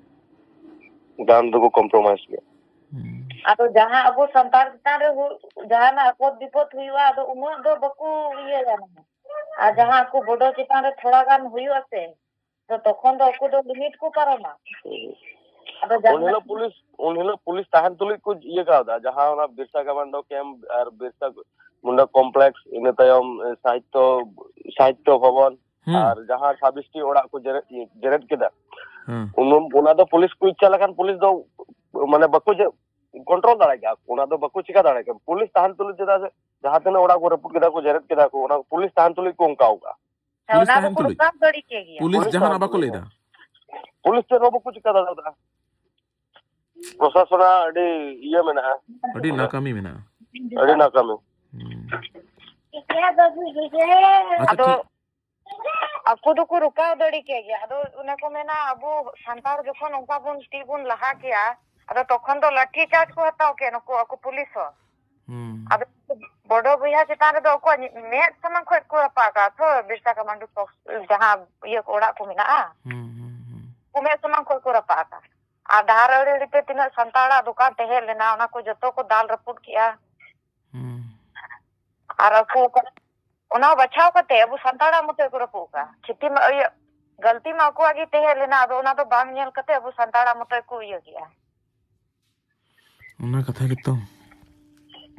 ᱜᱨᱟᱣᱩᱱᱰ ᱨᱮᱫᱚ ᱠᱚ ᱠᱚᱢᱯᱨᱳᱢᱟᱭᱤᱡᱽ ᱜᱮᱭᱟ᱾ ᱦᱩᱸ᱾ ᱟᱫᱚ ᱡᱟᱦᱟᱸ ᱟᱵᱚ ᱥᱟᱱᱛᱟᱲ ᱪᱮᱛᱟᱱ ᱨᱮ ᱦᱩ-, ᱡᱟᱦᱟᱱᱟᱜ ᱟᱯᱚᱫ ᱵᱤᱯᱚᱫ ᱦᱩᱭᱩᱜᱼᱟ, ᱟᱫᱚ ᱩᱱᱟᱹᱜ ᱫᱚ ᱵᱟᱠᱚ ᱤᱭᱟᱹᱭᱟ᱾ ᱟᱨ ᱡᱟᱦᱟᱸ ᱟᱠᱚ ᱵᱚᱰᱚ ᱪᱮᱛᱟᱱ ᱨᱮ ᱛᱷᱚᱲᱟ ᱜᱟᱱ ᱦᱩᱭᱩᱜᱼᱟ ᱥᱮ, ᱛᱚ ᱛᱚᱠᱷᱚᱱ ᱫᱚ ᱟᱠᱚ ᱫᱚ ᱞᱤᱢᱤᱴ ᱠᱚ ᱯᱟᱨᱚᱢᱟ᱾ ᱦᱩᱸ᱾ ᱟᱫᱚ ᱩᱱ ᱡᱟᱦᱟᱸ ᱦᱤᱞᱳᱜ ᱯᱩᱞᱤᱥ, ᱩᱱ ᱦᱤᱞᱳᱜ ᱯᱩᱞᱤᱥ ᱛᱟᱦᱮᱱ ᱛᱩᱞᱩᱡ ᱠᱚ ᱤᱭᱟᱹ ᱠᱟᱣᱫᱟ, ᱡᱟᱦᱟᱸ ᱚᱱᱟ ᱵᱤᱨᱥᱟ ᱠᱟᱢᱟᱱᱰᱳ ᱠᱮᱢᱯ ᱟᱨ ᱵᱤᱨᱥᱟ ᱢᱩᱱᱰᱟ ᱠᱚᱢᱯᱞᱮᱠᱥ, ᱤᱱᱟᱹ ᱛᱟᱭᱚᱢ, ᱮ, ᱥᱟᱦᱤᱛᱛᱚ, ᱥᱟᱦᱤᱛᱛᱚ ᱵᱷᱚᱵᱚᱱ, ᱦᱩᱸ᱾ ᱟᱨ ᱡᱟᱦᱟᱸ ᱪᱷᱟᱵᱵᱤᱥ ᱴᱤ ᱚᱲᱟᱜ ᱠᱚ ᱡᱮᱨᱮᱫ, ᱡᱮᱨᱮᱫ ᱠᱮᱫᱟ, ᱦᱩᱸ᱾ ᱩᱱ-, ᱚᱱᱟ ᱫᱚ ᱯᱩᱞᱤᱥ ᱠᱚ ᱤᱪᱪᱷᱟ ᱞᱮᱠᱷᱟᱱ ᱯᱩᱞᱤᱥ ᱫᱚ, ᱢᱟᱱᱮ, ᱵᱟᱠᱚ ᱡᱮ, ᱠᱚᱱᱴᱨᱳᱞ ᱫᱟᱲᱮ ᱠᱮᱭᱟ, ᱚᱱᱟ ᱫᱚ ᱵᱟᱠᱚ ᱪᱤᱠᱟ ᱫᱟᱲᱮ ᱠᱮᱭᱟ᱾ ᱯᱩᱞᱤᱥ ᱛᱟᱦᱮᱱ ᱛᱩᱞᱩᱡ ᱪᱮᱫᱟᱜ ᱥᱮ ᱡᱟᱦᱟᱸ ᱛᱤᱱᱟᱹᱜ ᱚᱲᱟᱜ ᱠᱚ ᱨᱟᱹᱯᱩᱫ ᱠᱮᱫᱟ ᱠᱚ, ᱡᱮᱨᱮᱫ ᱠᱮᱫᱟ ᱠᱚ, ᱚᱱᱟ ᱠᱚ ᱯᱩᱞᱤᱥ ᱛᱟᱦᱮᱱ ᱛᱩᱞᱩᱡ ᱠᱚ ᱚᱱᱠᱟ ᱟᱠᱟᱫᱼᱟ᱾ ᱦᱮᱸ, ᱯᱩᱞᱤᱥ ᱚᱱᱟ ᱛᱟᱦᱮᱱ ᱠᱚᱠᱚ ᱛᱩᱞᱩᱡ? ᱨᱟᱠᱟᱵ ᱫᱟᱲᱮ ᱠᱮ ᱜᱮᱭᱟ᱾ ᱯᱩᱞᱤᱥ ᱯᱩᱞᱤᱥ ᱡᱟᱦᱟᱱᱟᱜ ᱛᱟᱦᱮᱱ ᱵᱟᱠᱚ ᱞᱟᱹᱭ ᱛᱩᱞᱩᱡ ᱫᱟ? ᱦᱚᱸ᱾ ᱯᱩᱞᱤᱥ ᱪᱮᱫ ᱦᱚᱸ ᱵᱟᱠᱚ ᱪᱤᱠᱟ ᱫᱟᱲᱮᱭᱟᱫᱟ᱾ ᱯᱨᱚᱥᱟᱥᱚᱱᱟᱜ ᱟᱹᱰᱤ ᱤᱭᱟᱹ ᱢᱮᱱᱟᱜᱼᱟ᱾ ᱟᱹᱰᱤ ᱱᱟᱠᱟᱢᱤ ᱢᱮᱱᱟᱜᱼᱟ᱾ ᱟᱹᱰᱤ ᱱᱟᱠᱟᱢᱤ᱾ ᱦᱩᱸ᱾ ᱟᱪᱪᱷᱟ, ᱟᱫᱚ ᱴᱷᱤᱠ᱾ ᱟᱠᱚ ᱫᱚᱠᱚ ᱨᱚᱠᱟᱣ ᱫᱟᱲᱮ ᱠᱮ ᱜᱮᱭᱟ᱾ ᱟᱫᱚ ᱚᱱᱮ ᱠᱚ ᱢᱮᱱᱟ, ᱟᱵᱚ ᱥᱟᱱᱛᱟᱲ ᱡᱚᱠᱷᱚᱱ ᱚᱱᱠᱟ ᱵᱚᱱ ᱛᱤ ᱵᱚᱱ ᱞᱟᱦᱟ ᱠᱮᱭᱟ, ᱟᱫᱚ ᱛᱚᱠᱷᱚᱱ ᱫᱚ ᱞᱟᱴᱷᱤ ᱪᱟᱨᱡᱽ ᱠᱚ ᱦᱟᱛᱟᱣ ᱠᱮᱭᱟ ᱱᱩᱠᱩ ᱟᱠᱚ ᱯᱩᱞᱤᱥ ᱦᱚᱸ᱾ ᱦᱩᱸ᱾ ᱟᱫᱚ ᱵᱚᱰᱚ ᱵᱚᱭᱦᱟ ᱪᱮᱛᱟᱱ ᱨᱮᱫᱚ ᱟᱠᱚᱣᱟᱜ ᱢᱮᱫ ᱥᱟᱢᱟᱝ ᱠᱷᱚᱡ ᱠᱚ ᱨᱟᱯᱟᱜ ᱟᱠᱟᱫ ᱛᱚ, ᱵᱤᱨᱥᱟ ᱠᱟᱢᱟᱱᱰᱩ ᱯᱚᱠᱥ-, ᱡᱟᱦᱟᱸ ᱤᱭᱟᱹ ᱠᱚ ᱚᱲᱟᱜ ᱠᱚ ᱢᱮᱱᱟᱜᱼᱟ, ᱦᱩᱸ, ᱦᱩᱸ, ᱦᱩᱸ᱾ ᱩᱱᱠᱩ ᱢᱮᱫ ᱥᱟᱢᱟᱝ ᱠᱷᱚᱡ ᱠᱚ ᱨᱟᱯᱟᱜ ᱟᱠᱟᱫ᱾ ᱟᱨ ᱰᱟᱦᱟᱨ ᱟᱲᱮ ᱟᱲᱮ ᱛᱮ ᱛᱤᱱᱟᱹᱜ ᱥᱟᱱᱛᱟᱲᱟᱜ ᱫᱚᱠᱟᱱ ᱛᱟᱦᱮᱸ ᱞᱮᱱᱟ, ᱚᱱᱟ ᱠᱚ ᱡᱚᱛᱚ ᱠᱚ ᱫᱟᱞ ᱨᱟᱹᱯᱩᱫ ᱠᱮᱜᱼᱟ᱾ ᱦᱩᱸ᱾ ᱟᱨ ᱟᱠᱚ ᱚᱠᱟ-, ᱚᱱᱟ ᱵᱟᱪᱷᱟᱣ ᱠᱟᱛᱮ ᱟᱵᱚ ᱥᱟᱱᱛᱟᱲᱟᱜ ᱢᱚᱛᱚ ᱠᱚ ᱨᱟᱹᱯᱩᱫ ᱟᱠᱟᱫ᱾ ᱠᱷᱮᱛᱤ ᱢᱟ ᱤᱭᱟᱹ, ᱜᱟᱹᱞᱛᱤ ᱢᱟ ᱟᱠᱚᱣᱟᱜ ᱜᱮ ᱛᱟᱦᱮᱸ ᱞᱮᱱᱟ, ᱟᱫᱚ ᱚᱱᱟ ᱫᱚ ᱵᱟᱝ ᱧᱮᱞ ᱠᱟᱛᱮ ᱟᱵᱚ ᱥᱟᱱᱛᱟᱲᱟᱜ ᱢᱚᱛᱚ ᱠᱚ ᱤᱭᱟᱹ ᱠᱮᱜᱼᱟ᱾ ᱚᱱᱟ ᱠᱟᱛᱷᱟ ᱜᱮᱛᱚ᱾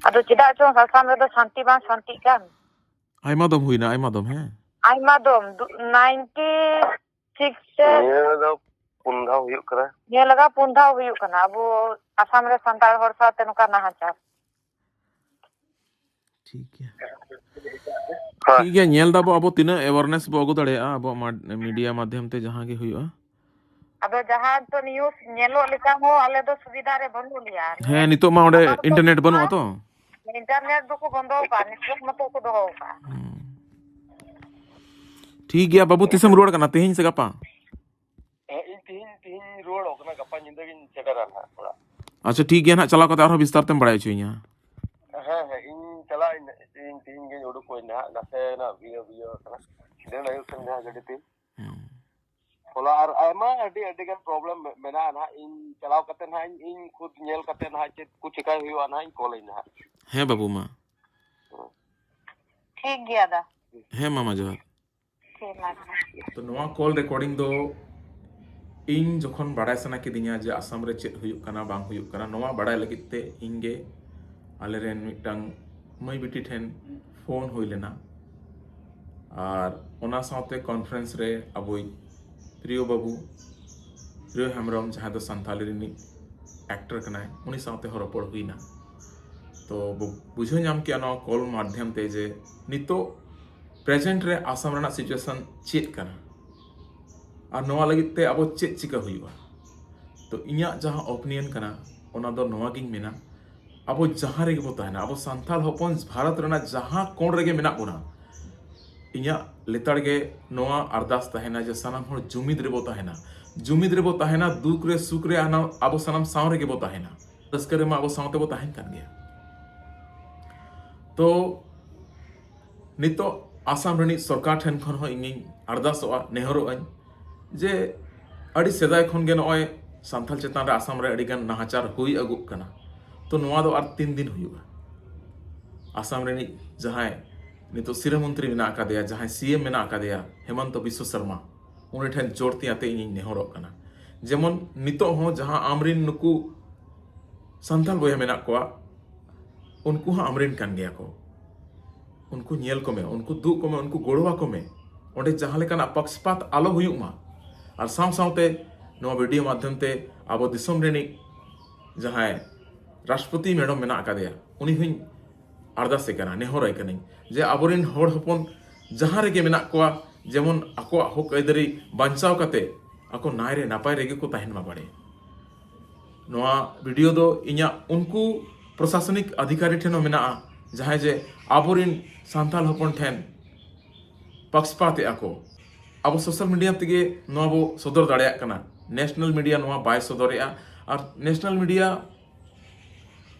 ᱟᱫᱚ ᱪᱮᱫᱟᱜ ᱪᱚᱝ ᱟᱥᱟᱢ ᱨᱮᱫᱚ ᱥᱟᱱᱛᱤ ᱵᱟᱝ ᱥᱟᱱᱛᱤᱜ ᱠᱟᱱ᱾ ᱟᱭᱢᱟ ᱫᱚᱢ ᱦᱩᱭᱱᱟ, ᱟᱭᱢᱟ ᱫᱚᱢ, ᱦᱮᱸ? ᱟᱭᱢᱟ ᱫᱚᱢ, ᱫᱩ-, ᱱᱟᱭᱤᱱᱴᱤ ᱥᱤᱠᱥ ᱨᱮ᱾ ᱱᱤᱭᱟᱹ ᱫᱚ ᱯᱩᱱ ᱫᱷᱟᱣ ᱦᱩᱭᱩᱜ ᱠᱟᱱᱟ᱾ ᱱᱤᱭᱟᱹ ᱞᱟᱜᱟ ᱯᱩᱱ ᱫᱷᱟᱣ ᱦᱩᱭᱩᱜ ᱠᱟᱱᱟ ᱟᱵᱚ ᱟᱥᱟᱢ ᱨᱮ ᱥᱟᱱᱛᱟᱲ ᱦᱚᱲ ᱥᱟᱶᱛᱮ ᱱᱚᱝᱠᱟ ᱱᱟᱦᱟᱪᱟᱨ᱾ ᱴᱷᱤᱠ ᱜᱮᱭᱟ᱾ ᱦᱳᱭ᱾ ᱴᱷᱤᱠ ᱜᱮᱭᱟ, ᱧᱮᱞ ᱫᱟᱵᱚ ᱟᱵᱚ ᱛᱤᱱᱟᱹᱜ awareness ᱵᱚ ᱟᱹᱜᱩ ᱫᱟᱲᱮᱭᱟᱜᱼᱟ ᱟᱵᱚᱣᱟᱜ ᱢᱟᱰ-, media ᱢᱟᱫᱽᱫᱷᱚᱢ ᱛᱮ ᱡᱟᱦᱟᱸ ᱜᱮ ᱦᱩᱭᱩᱜᱼᱟ᱾ ᱟᱫᱚ ᱡᱟᱦᱟᱸ ᱛᱚ news ᱧᱮᱞᱚᱜ ᱞᱮᱠᱟ ᱦᱚᱸ ᱟᱞᱮ ᱫᱚ ᱥᱩᱵᱤᱫᱷᱟ ᱨᱮ ᱵᱟᱹᱱᱩᱜ ᱞᱮᱭᱟ᱾ ᱦᱮᱸ, ᱱᱤᱛᱚᱜ ᱢᱟ ᱚᱸᱰᱮ ᱟᱯᱟᱛᱚᱛᱚ internet ᱵᱟᱹᱱᱩᱜᱼᱟ ᱛᱚ᱾ Internet ᱫᱚᱠᱚ ᱵᱚᱱᱫᱚ ᱟᱠᱟᱫᱼᱟ, network ᱢᱟᱛᱚ ᱠᱚ ᱫᱚᱦᱚ ᱟᱠᱟᱫᱼᱟ᱾ ᱦᱩᱸ᱾ ᱴᱷᱤᱠ ᱜᱮᱭᱟ ᱵᱟᱹᱵᱩ, ᱛᱤᱥᱮᱢ ᱨᱩᱣᱟᱹᱲ ᱠᱟᱱᱟ, ᱛᱮᱦᱮᱧ ᱥᱮ ᱜᱟᱯᱟ? ᱦᱮᱸ, ᱤᱧ ᱛᱤᱦᱤᱧ, ᱛᱤᱦᱤᱧ ᱨᱩᱣᱟᱹᱲᱚᱜ ᱠᱟᱱᱟ, ᱜᱟᱯᱟ ᱧᱤᱫᱟᱹ ᱜᱤᱧ ᱥᱮᱴᱮᱨᱟ ᱱᱟᱦᱟᱜ ᱚᱲᱟᱜ᱾ ᱟᱪᱪᱷᱟ, ᱴᱷᱤᱠ ᱜᱮᱭᱟ ᱱᱟᱦᱟᱜ, ᱪᱟᱞᱟᱣ ᱠᱟᱛᱮ ᱟᱨᱦᱚᱸ ᱵᱤᱥᱛᱟᱨ ᱛᱮᱢ ᱵᱟᱲᱟᱭ ᱦᱚᱪᱚᱧᱟ᱾ ᱦᱮᱸ, ᱦᱮᱸ, ᱤᱧ ᱪᱟᱞᱟᱜ ᱟᱹᱧ, ᱤᱧ ᱛᱤᱦᱤᱧ ᱜᱤᱧ ᱩᱰᱩᱠᱚᱜ ᱟᱹᱧ ᱱᱟᱦᱟᱜ, ᱱᱟᱥᱮᱱᱟᱜ ᱵᱤᱭᱟᱹ ᱵᱤᱭᱟᱹ ᱠᱟᱱᱟ, ᱫᱤᱱ ᱟᱹᱭᱩᱵ ᱥᱮᱱ ᱡᱟᱦᱟᱸ ᱜᱟᱹᱰᱤ ᱛᱮ᱾ ᱦᱮᱸ᱾ ᱦᱚᱞᱟ ᱟᱨ ᱟᱭᱢᱟ ᱟᱹᱰᱤ, ᱟᱹᱰᱤ ᱜᱟᱱ problem ᱢᱮ-, ᱢᱮᱱᱟᱜᱼᱟ ᱱᱟᱦᱟᱜ, ᱤᱧ ᱪᱟᱞᱟᱣ ᱠᱟᱛᱮ ᱱᱟᱦᱟᱜ ᱤᱧ, ᱤᱧ ᱠᱷᱩᱫ ᱧᱮᱞ ᱠᱟᱛᱮ ᱱᱟᱦᱟᱜ ᱪᱮᱫ ᱠᱚ ᱪᱮᱠᱟᱭ ᱦᱩᱭᱩᱜᱼᱟ ᱱᱟᱦᱟᱜ ᱤᱧ ᱠᱚᱞ ᱟᱹᱧ ᱱᱟᱦᱟᱜ᱾ ᱦᱮᱸ ᱵᱟᱹᱵᱩ ᱢᱟ᱾ ᱴᱷᱤᱠ ᱜᱮᱭᱟ ᱫᱟ᱾ ᱦᱮᱸ ᱢᱟᱢᱟ, ᱡᱚᱦᱟᱨ᱾ ᱴᱷᱤᱠ ᱢᱟ ᱛᱚᱵᱮ᱾ ᱛᱚ ᱱᱚᱣᱟ call recording ᱫᱚ ᱤᱧ ᱡᱚᱠᱷᱚᱱ ᱵᱟᱲᱟᱭ ᱥᱟᱱᱟ ᱠᱤᱫᱤᱧᱟ ᱡᱮ ᱟᱥᱟᱢ ᱨᱮ ᱪᱮᱫ ᱦᱩᱭᱩᱜ ᱠᱟᱱᱟ ᱵᱟᱝ ᱦᱩᱭᱩᱜ ᱠᱟᱱᱟ, ᱱᱚᱣᱟ ᱵᱟᱲᱟᱭ ᱞᱟᱹᱜᱤᱫ ᱛᱮ ᱤᱧ ᱜᱮ ᱟᱞᱮ ᱨᱮᱱ ᱢᱤᱫᱴᱟᱝ ᱢᱟᱹᱭ ᱵᱤᱴᱤ ᱴᱷᱮᱱ phone ᱦᱩᱭ ᱞᱮᱱᱟ᱾ ᱟᱨ ᱚᱱᱟ ᱥᱟᱶᱛᱮ conference ᱨᱮ ᱟᱵᱚᱭᱤᱡ ᱯᱨᱤᱭᱚ ᱵᱟᱹᱵᱩ, ᱯᱨᱤᱭᱚ ᱦᱮᱢᱵᱨᱚᱢ, ᱡᱟᱦᱟᱸᱭ ᱫᱚ ᱥᱟᱱᱛᱟᱞᱤ ᱨᱤᱱᱤᱡ actor ᱠᱟᱱᱟᱭ, ᱩᱱᱤ ᱥᱟᱶᱛᱮ ᱦᱚᱸ ᱨᱚᱯᱚᱲ ᱦᱩᱭᱱᱟ᱾ ᱛᱚ ᱵᱚ ᱵᱩᱡᱷᱟᱹᱣ ᱧᱟᱢ ᱠᱮᱜᱼᱟ ᱱᱚᱣᱟ ᱠᱚᱞ ᱢᱟᱫᱽᱫᱷᱚᱢ ᱛᱮ ᱡᱮ ᱱᱤᱛᱚᱜ ᱯᱨᱮᱡᱮᱱᱴ ᱨᱮ ᱟᱥᱟᱢ ᱨᱮᱱᱟᱜ ᱥᱤᱪᱩᱭᱮᱥᱚᱱ ᱪᱮᱫ ᱠᱟᱱᱟ ᱟᱨ ᱱᱚᱣᱟ ᱞᱟᱹᱜᱤᱫ ᱛᱮ ᱟᱵᱚ ᱪᱮᱫ ᱪᱤᱠᱟ ᱦᱩᱭᱩᱜᱼᱟ᱾ ᱛᱚ ᱤᱧᱟᱹᱜ ᱡᱟᱦᱟᱸ ᱚᱯᱤᱱᱤᱭᱚᱱ ᱠᱟᱱᱟ, ᱚᱱᱟ ᱫᱚ ᱱᱚᱣᱟ ᱜᱤᱧ ᱢᱮᱱᱟ, ᱟᱵᱚ ᱡᱟᱦᱟᱸ ᱨᱮᱜᱮ ᱵᱚ ᱛᱟᱦᱮᱱᱟ, ᱟᱵᱚ ᱥᱟᱱᱛᱟᱲ ᱦᱚᱯᱚᱱ ᱵᱷᱟᱨᱚᱛ ᱨᱮᱱᱟᱜ ᱡᱟᱦᱟᱸ ᱠᱚᱬ ᱨᱮᱜᱮ ᱢᱮᱱᱟᱜ ᱵᱚᱱᱟ, ᱤᱧᱟᱹᱜ ᱞᱮᱛᱟᱲ ᱜᱮ ᱱᱚᱣᱟ ᱟᱨᱫᱟᱥ ᱛᱟᱦᱮᱱᱟ ᱡᱮ ᱥᱟᱱᱟᱢ ᱦᱚᱲ ᱡᱩᱢᱤᱫ ᱨᱮᱵᱚ ᱛᱟᱦᱮᱱᱟ᱾ ᱡᱩᱢᱤᱫ ᱨᱮᱵᱚ ᱛᱟᱦᱮᱱᱟ, ᱫᱩᱠ ᱨᱮ ᱥᱩᱠ ᱨᱮ ᱟᱱᱟ-, ᱟᱵᱚ ᱥᱟᱱᱟᱢ ᱥᱟᱶ ᱨᱮᱜᱮ ᱵᱚ ᱛᱟᱦᱮᱱᱟ᱾ ᱨᱟᱹᱥᱠᱟᱹ ᱨᱮᱢᱟ ᱟᱵᱚ ᱥᱟᱶ ᱛᱮᱵᱚ ᱛᱟᱦᱮᱱ ᱠᱟᱱ ᱜᱮᱭᱟ᱾ ᱛᱚ ᱱᱤᱛᱚᱜ ᱟᱥᱟᱢ ᱨᱤᱱᱤᱡ ᱥᱚᱨᱠᱟᱨ ᱴᱷᱮᱱ ᱠᱷᱚᱱ ᱦᱚᱸ ᱤᱧᱤᱧ ᱟᱨᱫᱟᱥᱚᱜᱼᱟ, ᱱᱮᱦᱚᱨᱚᱜ ᱟᱹᱧ ᱡᱮ ᱟᱹᱰᱤ ᱥᱮᱫᱟᱭ ᱠᱷᱚᱱ ᱜᱮ ᱱᱚᱜᱼᱚᱭ ᱥᱟᱱᱛᱟᱲ ᱪᱮᱛᱟᱱ ᱨᱮ ᱟᱥᱟᱢ ᱨᱮ ᱟᱹᱰᱤ ᱜᱟᱱ ᱱᱟᱦᱟᱪᱟᱨ ᱦᱩᱭ ᱟᱹᱜᱩᱜ ᱠᱟᱱᱟ᱾ ᱛᱚ ᱱᱚᱣᱟ ᱫᱚ ᱟᱨ ᱛᱤᱱ ᱫᱤᱱ ᱦᱩᱭᱩᱜᱼᱟ? ᱟᱥᱟᱢ ᱨᱤᱱᱤᱡ ᱡᱟᱦᱟᱸᱭ ᱱᱤᱛᱚᱜ ᱥᱤᱨᱟᱹ ᱢᱚᱱᱛᱨᱤ ᱢᱮᱱᱟᱜ ᱟᱠᱟᱫᱮᱭᱟ, ᱡᱟᱦᱟᱸᱭ ᱥᱤ ᱮᱢ ᱢᱮᱱᱟᱜ ᱟᱠᱟᱫᱮᱭᱟ, ᱦᱮᱢᱚᱱᱛᱚ ᱵᱤᱥᱣᱚ ᱥᱚᱨᱢᱟ, ᱩᱱᱤ ᱴᱷᱮᱱ ᱡᱳᱨ ᱛᱤ ᱟᱛᱮ ᱤᱧᱤᱧ ᱱᱮᱦᱚᱨᱚᱜ ᱠᱟᱱᱟ᱾ ᱡᱮᱢᱚᱱ ᱱᱤᱛᱚᱜ ᱦᱚᱸ ᱡᱟᱦᱟᱸ ᱟᱢᱨᱤᱱ ᱱᱩᱠᱩ ᱥᱟᱱᱛᱟᱲ ᱵᱚᱭᱦᱟ ᱢᱮᱱᱟᱜ ᱠᱚᱣᱟ, ᱩᱱᱠᱩ ᱦᱚᱸ ᱟᱢᱨᱤᱱ ᱠᱟᱱ ᱜᱮᱭᱟ ᱠᱚ᱾ ᱩᱱᱠᱩ ᱧᱮᱞ ᱠᱚᱢᱮ, ᱩᱱᱠᱩ ᱫᱩᱜ ᱠᱚᱢᱮ, ᱩᱱᱠᱩ ᱜᱚᱲᱚ ᱟᱠᱚ ᱢᱮ᱾ ᱚᱸᱰᱮ ᱡᱟᱦᱟᱸ ᱞᱮᱠᱟᱱᱟᱜ ᱯᱟᱠᱥᱯᱟᱛ ᱟᱞᱚ ᱦᱩᱭᱩᱜ ᱢᱟ᱾ ᱟᱨ ᱥᱟᱶ ᱥᱟᱶᱛᱮ ᱱᱚᱣᱟ ᱵᱷᱤᱰᱤᱭᱳ ᱢᱟᱫᱽᱫᱷᱚᱢ ᱛᱮ ᱟᱵᱚ ᱫᱤᱥᱚᱢ ᱨᱤᱱᱤᱡ ᱡᱟᱦᱟᱸᱭ ᱨᱟᱥᱴᱨᱚᱯᱚᱛᱤ ᱢᱮᱰᱚᱢ ᱢᱮᱱᱟᱜ ᱟᱠᱟᱫᱮᱭᱟ, ᱩᱱᱤ ᱦᱚᱸᱧ ᱟᱨᱫᱟᱥᱮ ᱠᱟᱱᱟ, ᱱᱮᱦᱚᱨᱟᱭ ᱠᱟᱹᱱᱟᱹᱧ ᱡᱮ ᱟᱵᱚᱨᱮᱱ ᱦᱚᱲ ᱦᱚᱯᱚᱱ ᱡᱟᱦᱟᱸ ᱨᱮᱜᱮ ᱢᱮᱱᱟᱜ ᱠᱚᱣᱟ, ᱡᱮᱢᱚᱱ ᱟᱠᱚᱣᱟᱜ ᱦᱚᱠ ᱟᱹᱭᱫᱟᱹᱨᱤ ᱵᱟᱧᱪᱟᱣ ᱠᱟᱛᱮ ᱟᱠᱚ ᱱᱟᱭ ᱨᱮ ᱱᱟᱯᱟᱭ ᱨᱮᱜᱮ ᱠᱚ ᱛᱟᱦᱮᱱ ᱢᱟ ᱵᱟᱲᱮ᱾ ᱱᱚᱣᱟ ᱵᱷᱤᱰᱤᱭᱳ ᱫᱚ ᱤᱧᱟᱹᱜ ᱩᱱᱠᱩ ᱯᱨᱚᱥᱟᱥᱚᱱᱤᱠ ᱟᱫᱷᱤᱠᱟᱨᱤ ᱴᱷᱮᱱ ᱦᱚᱸ ᱢᱮᱱᱟᱜᱼᱟ, ᱡᱟᱦᱟᱸᱭ ᱡᱮ ᱟᱵᱚᱨᱮᱱ ᱥᱟᱱᱛᱟᱲ ᱦᱚᱯᱚᱱ ᱴᱷᱮᱱ ᱯᱟᱠᱥᱯᱟᱛᱮᱜᱼᱟ ᱠᱚ᱾ ᱟᱵᱚ ᱥᱳᱥᱟᱞ ᱢᱤᱰᱤᱭᱟ ᱛᱮᱜᱮ ᱱᱚᱣᱟ ᱵᱚ ᱥᱚᱫᱚᱨ ᱫᱟᱲᱮᱭᱟᱜ ᱠᱟᱱᱟ᱾ ᱱᱮᱥᱱᱟᱞ ᱢᱤᱰᱤᱭᱟ ᱱᱚᱣᱟ ᱵᱟᱭ ᱥᱚᱫᱚᱨᱮᱜᱼᱟ᱾ ᱟᱨ ᱱᱮᱥᱱᱟᱞ ᱢᱤᱰᱤᱭᱟ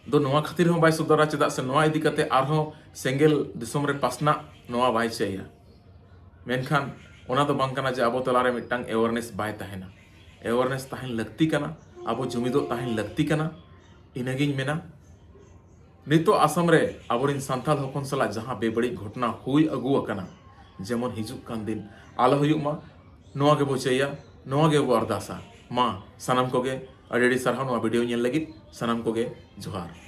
ᱫᱚ ᱱᱚᱣᱟ ᱠᱷᱟᱹᱛᱤᱨ ᱦᱚᱸ ᱵᱟᱭ ᱥᱚᱫᱚᱨᱟ, ᱪᱮᱫᱟᱜ ᱥᱮ ᱱᱚᱣᱟ ᱤᱫᱤ ᱠᱟᱛᱮ ᱟᱨᱦᱚᱸ ᱥᱮᱸᱜᱮᱞ ᱫᱤᱥᱚᱢ ᱨᱮ ᱯᱟᱥᱱᱟᱜ ᱱᱚᱣᱟ ᱵᱟᱭ ᱪᱟᱹᱭᱟ᱾ ᱢᱮᱱᱠᱷᱟᱱ ᱚᱱᱟ ᱫᱚ ᱵᱟᱝ ᱠᱟᱱᱟ ᱡᱮ ᱟᱵᱚ ᱛᱟᱞᱟᱨᱮ ᱢᱤᱫᱴᱟᱝ ᱮᱣᱟᱨᱱᱮᱥ ᱵᱟᱭ ᱛᱟᱦᱮᱱᱟ᱾ ᱮᱣᱟᱨᱱᱮᱥ ᱛᱟᱦᱮᱱ ᱞᱟᱹᱠᱛᱤ ᱠᱟᱱᱟ, ᱟᱵᱚ ᱡᱩᱢᱤᱫᱚᱜ ᱛᱟᱦᱮᱱ ᱞᱟᱹᱠᱛᱤ ᱠᱟᱱᱟ᱾ ᱤᱱᱟᱹᱜᱤᱧ ᱢᱮᱱᱟ᱾ ᱱᱤᱛᱚᱜ ᱟᱥᱟᱢ ᱨᱮ ᱟᱵᱚᱨᱮᱱ ᱥᱟᱱᱛᱟᱲ ᱦᱚᱯᱚᱱ ᱥᱟᱞᱟᱜ ᱡᱟᱦᱟᱸ ᱵᱮᱵᱟᱹᱲᱤᱡ ᱜᱷᱚᱴᱚᱱᱟ ᱦᱩᱭ ᱟᱹᱜᱩ ᱟᱠᱟᱱᱟ, ᱡᱮᱢᱚᱱ ᱦᱤᱡᱩᱜ ᱠᱟᱱ ᱫᱤᱱ ᱟᱞᱚ ᱦᱩᱭᱩᱜ ᱢᱟ, ᱱᱚᱣᱟ ᱜᱮᱵᱚ ᱪᱟᱹᱭᱟ, ᱱᱚᱣᱟ ᱜᱮᱵᱚ ᱟᱨᱫᱟᱥᱟ᱾ ᱢᱟ ᱥᱟᱱᱟᱢ ᱠᱚᱜᱮ ᱟᱹᱰᱤ ᱟᱹᱰᱤ ᱥᱟᱨᱦᱟᱣ ᱱᱚᱣᱟ ᱵᱷᱤᱰᱤᱭᱳ ᱧᱮᱞ ᱞᱟᱹᱜᱤᱫ᱾ ᱥᱟᱱᱟᱢ ᱠᱚᱜᱮ ᱡᱚᱦᱟᱨ᱾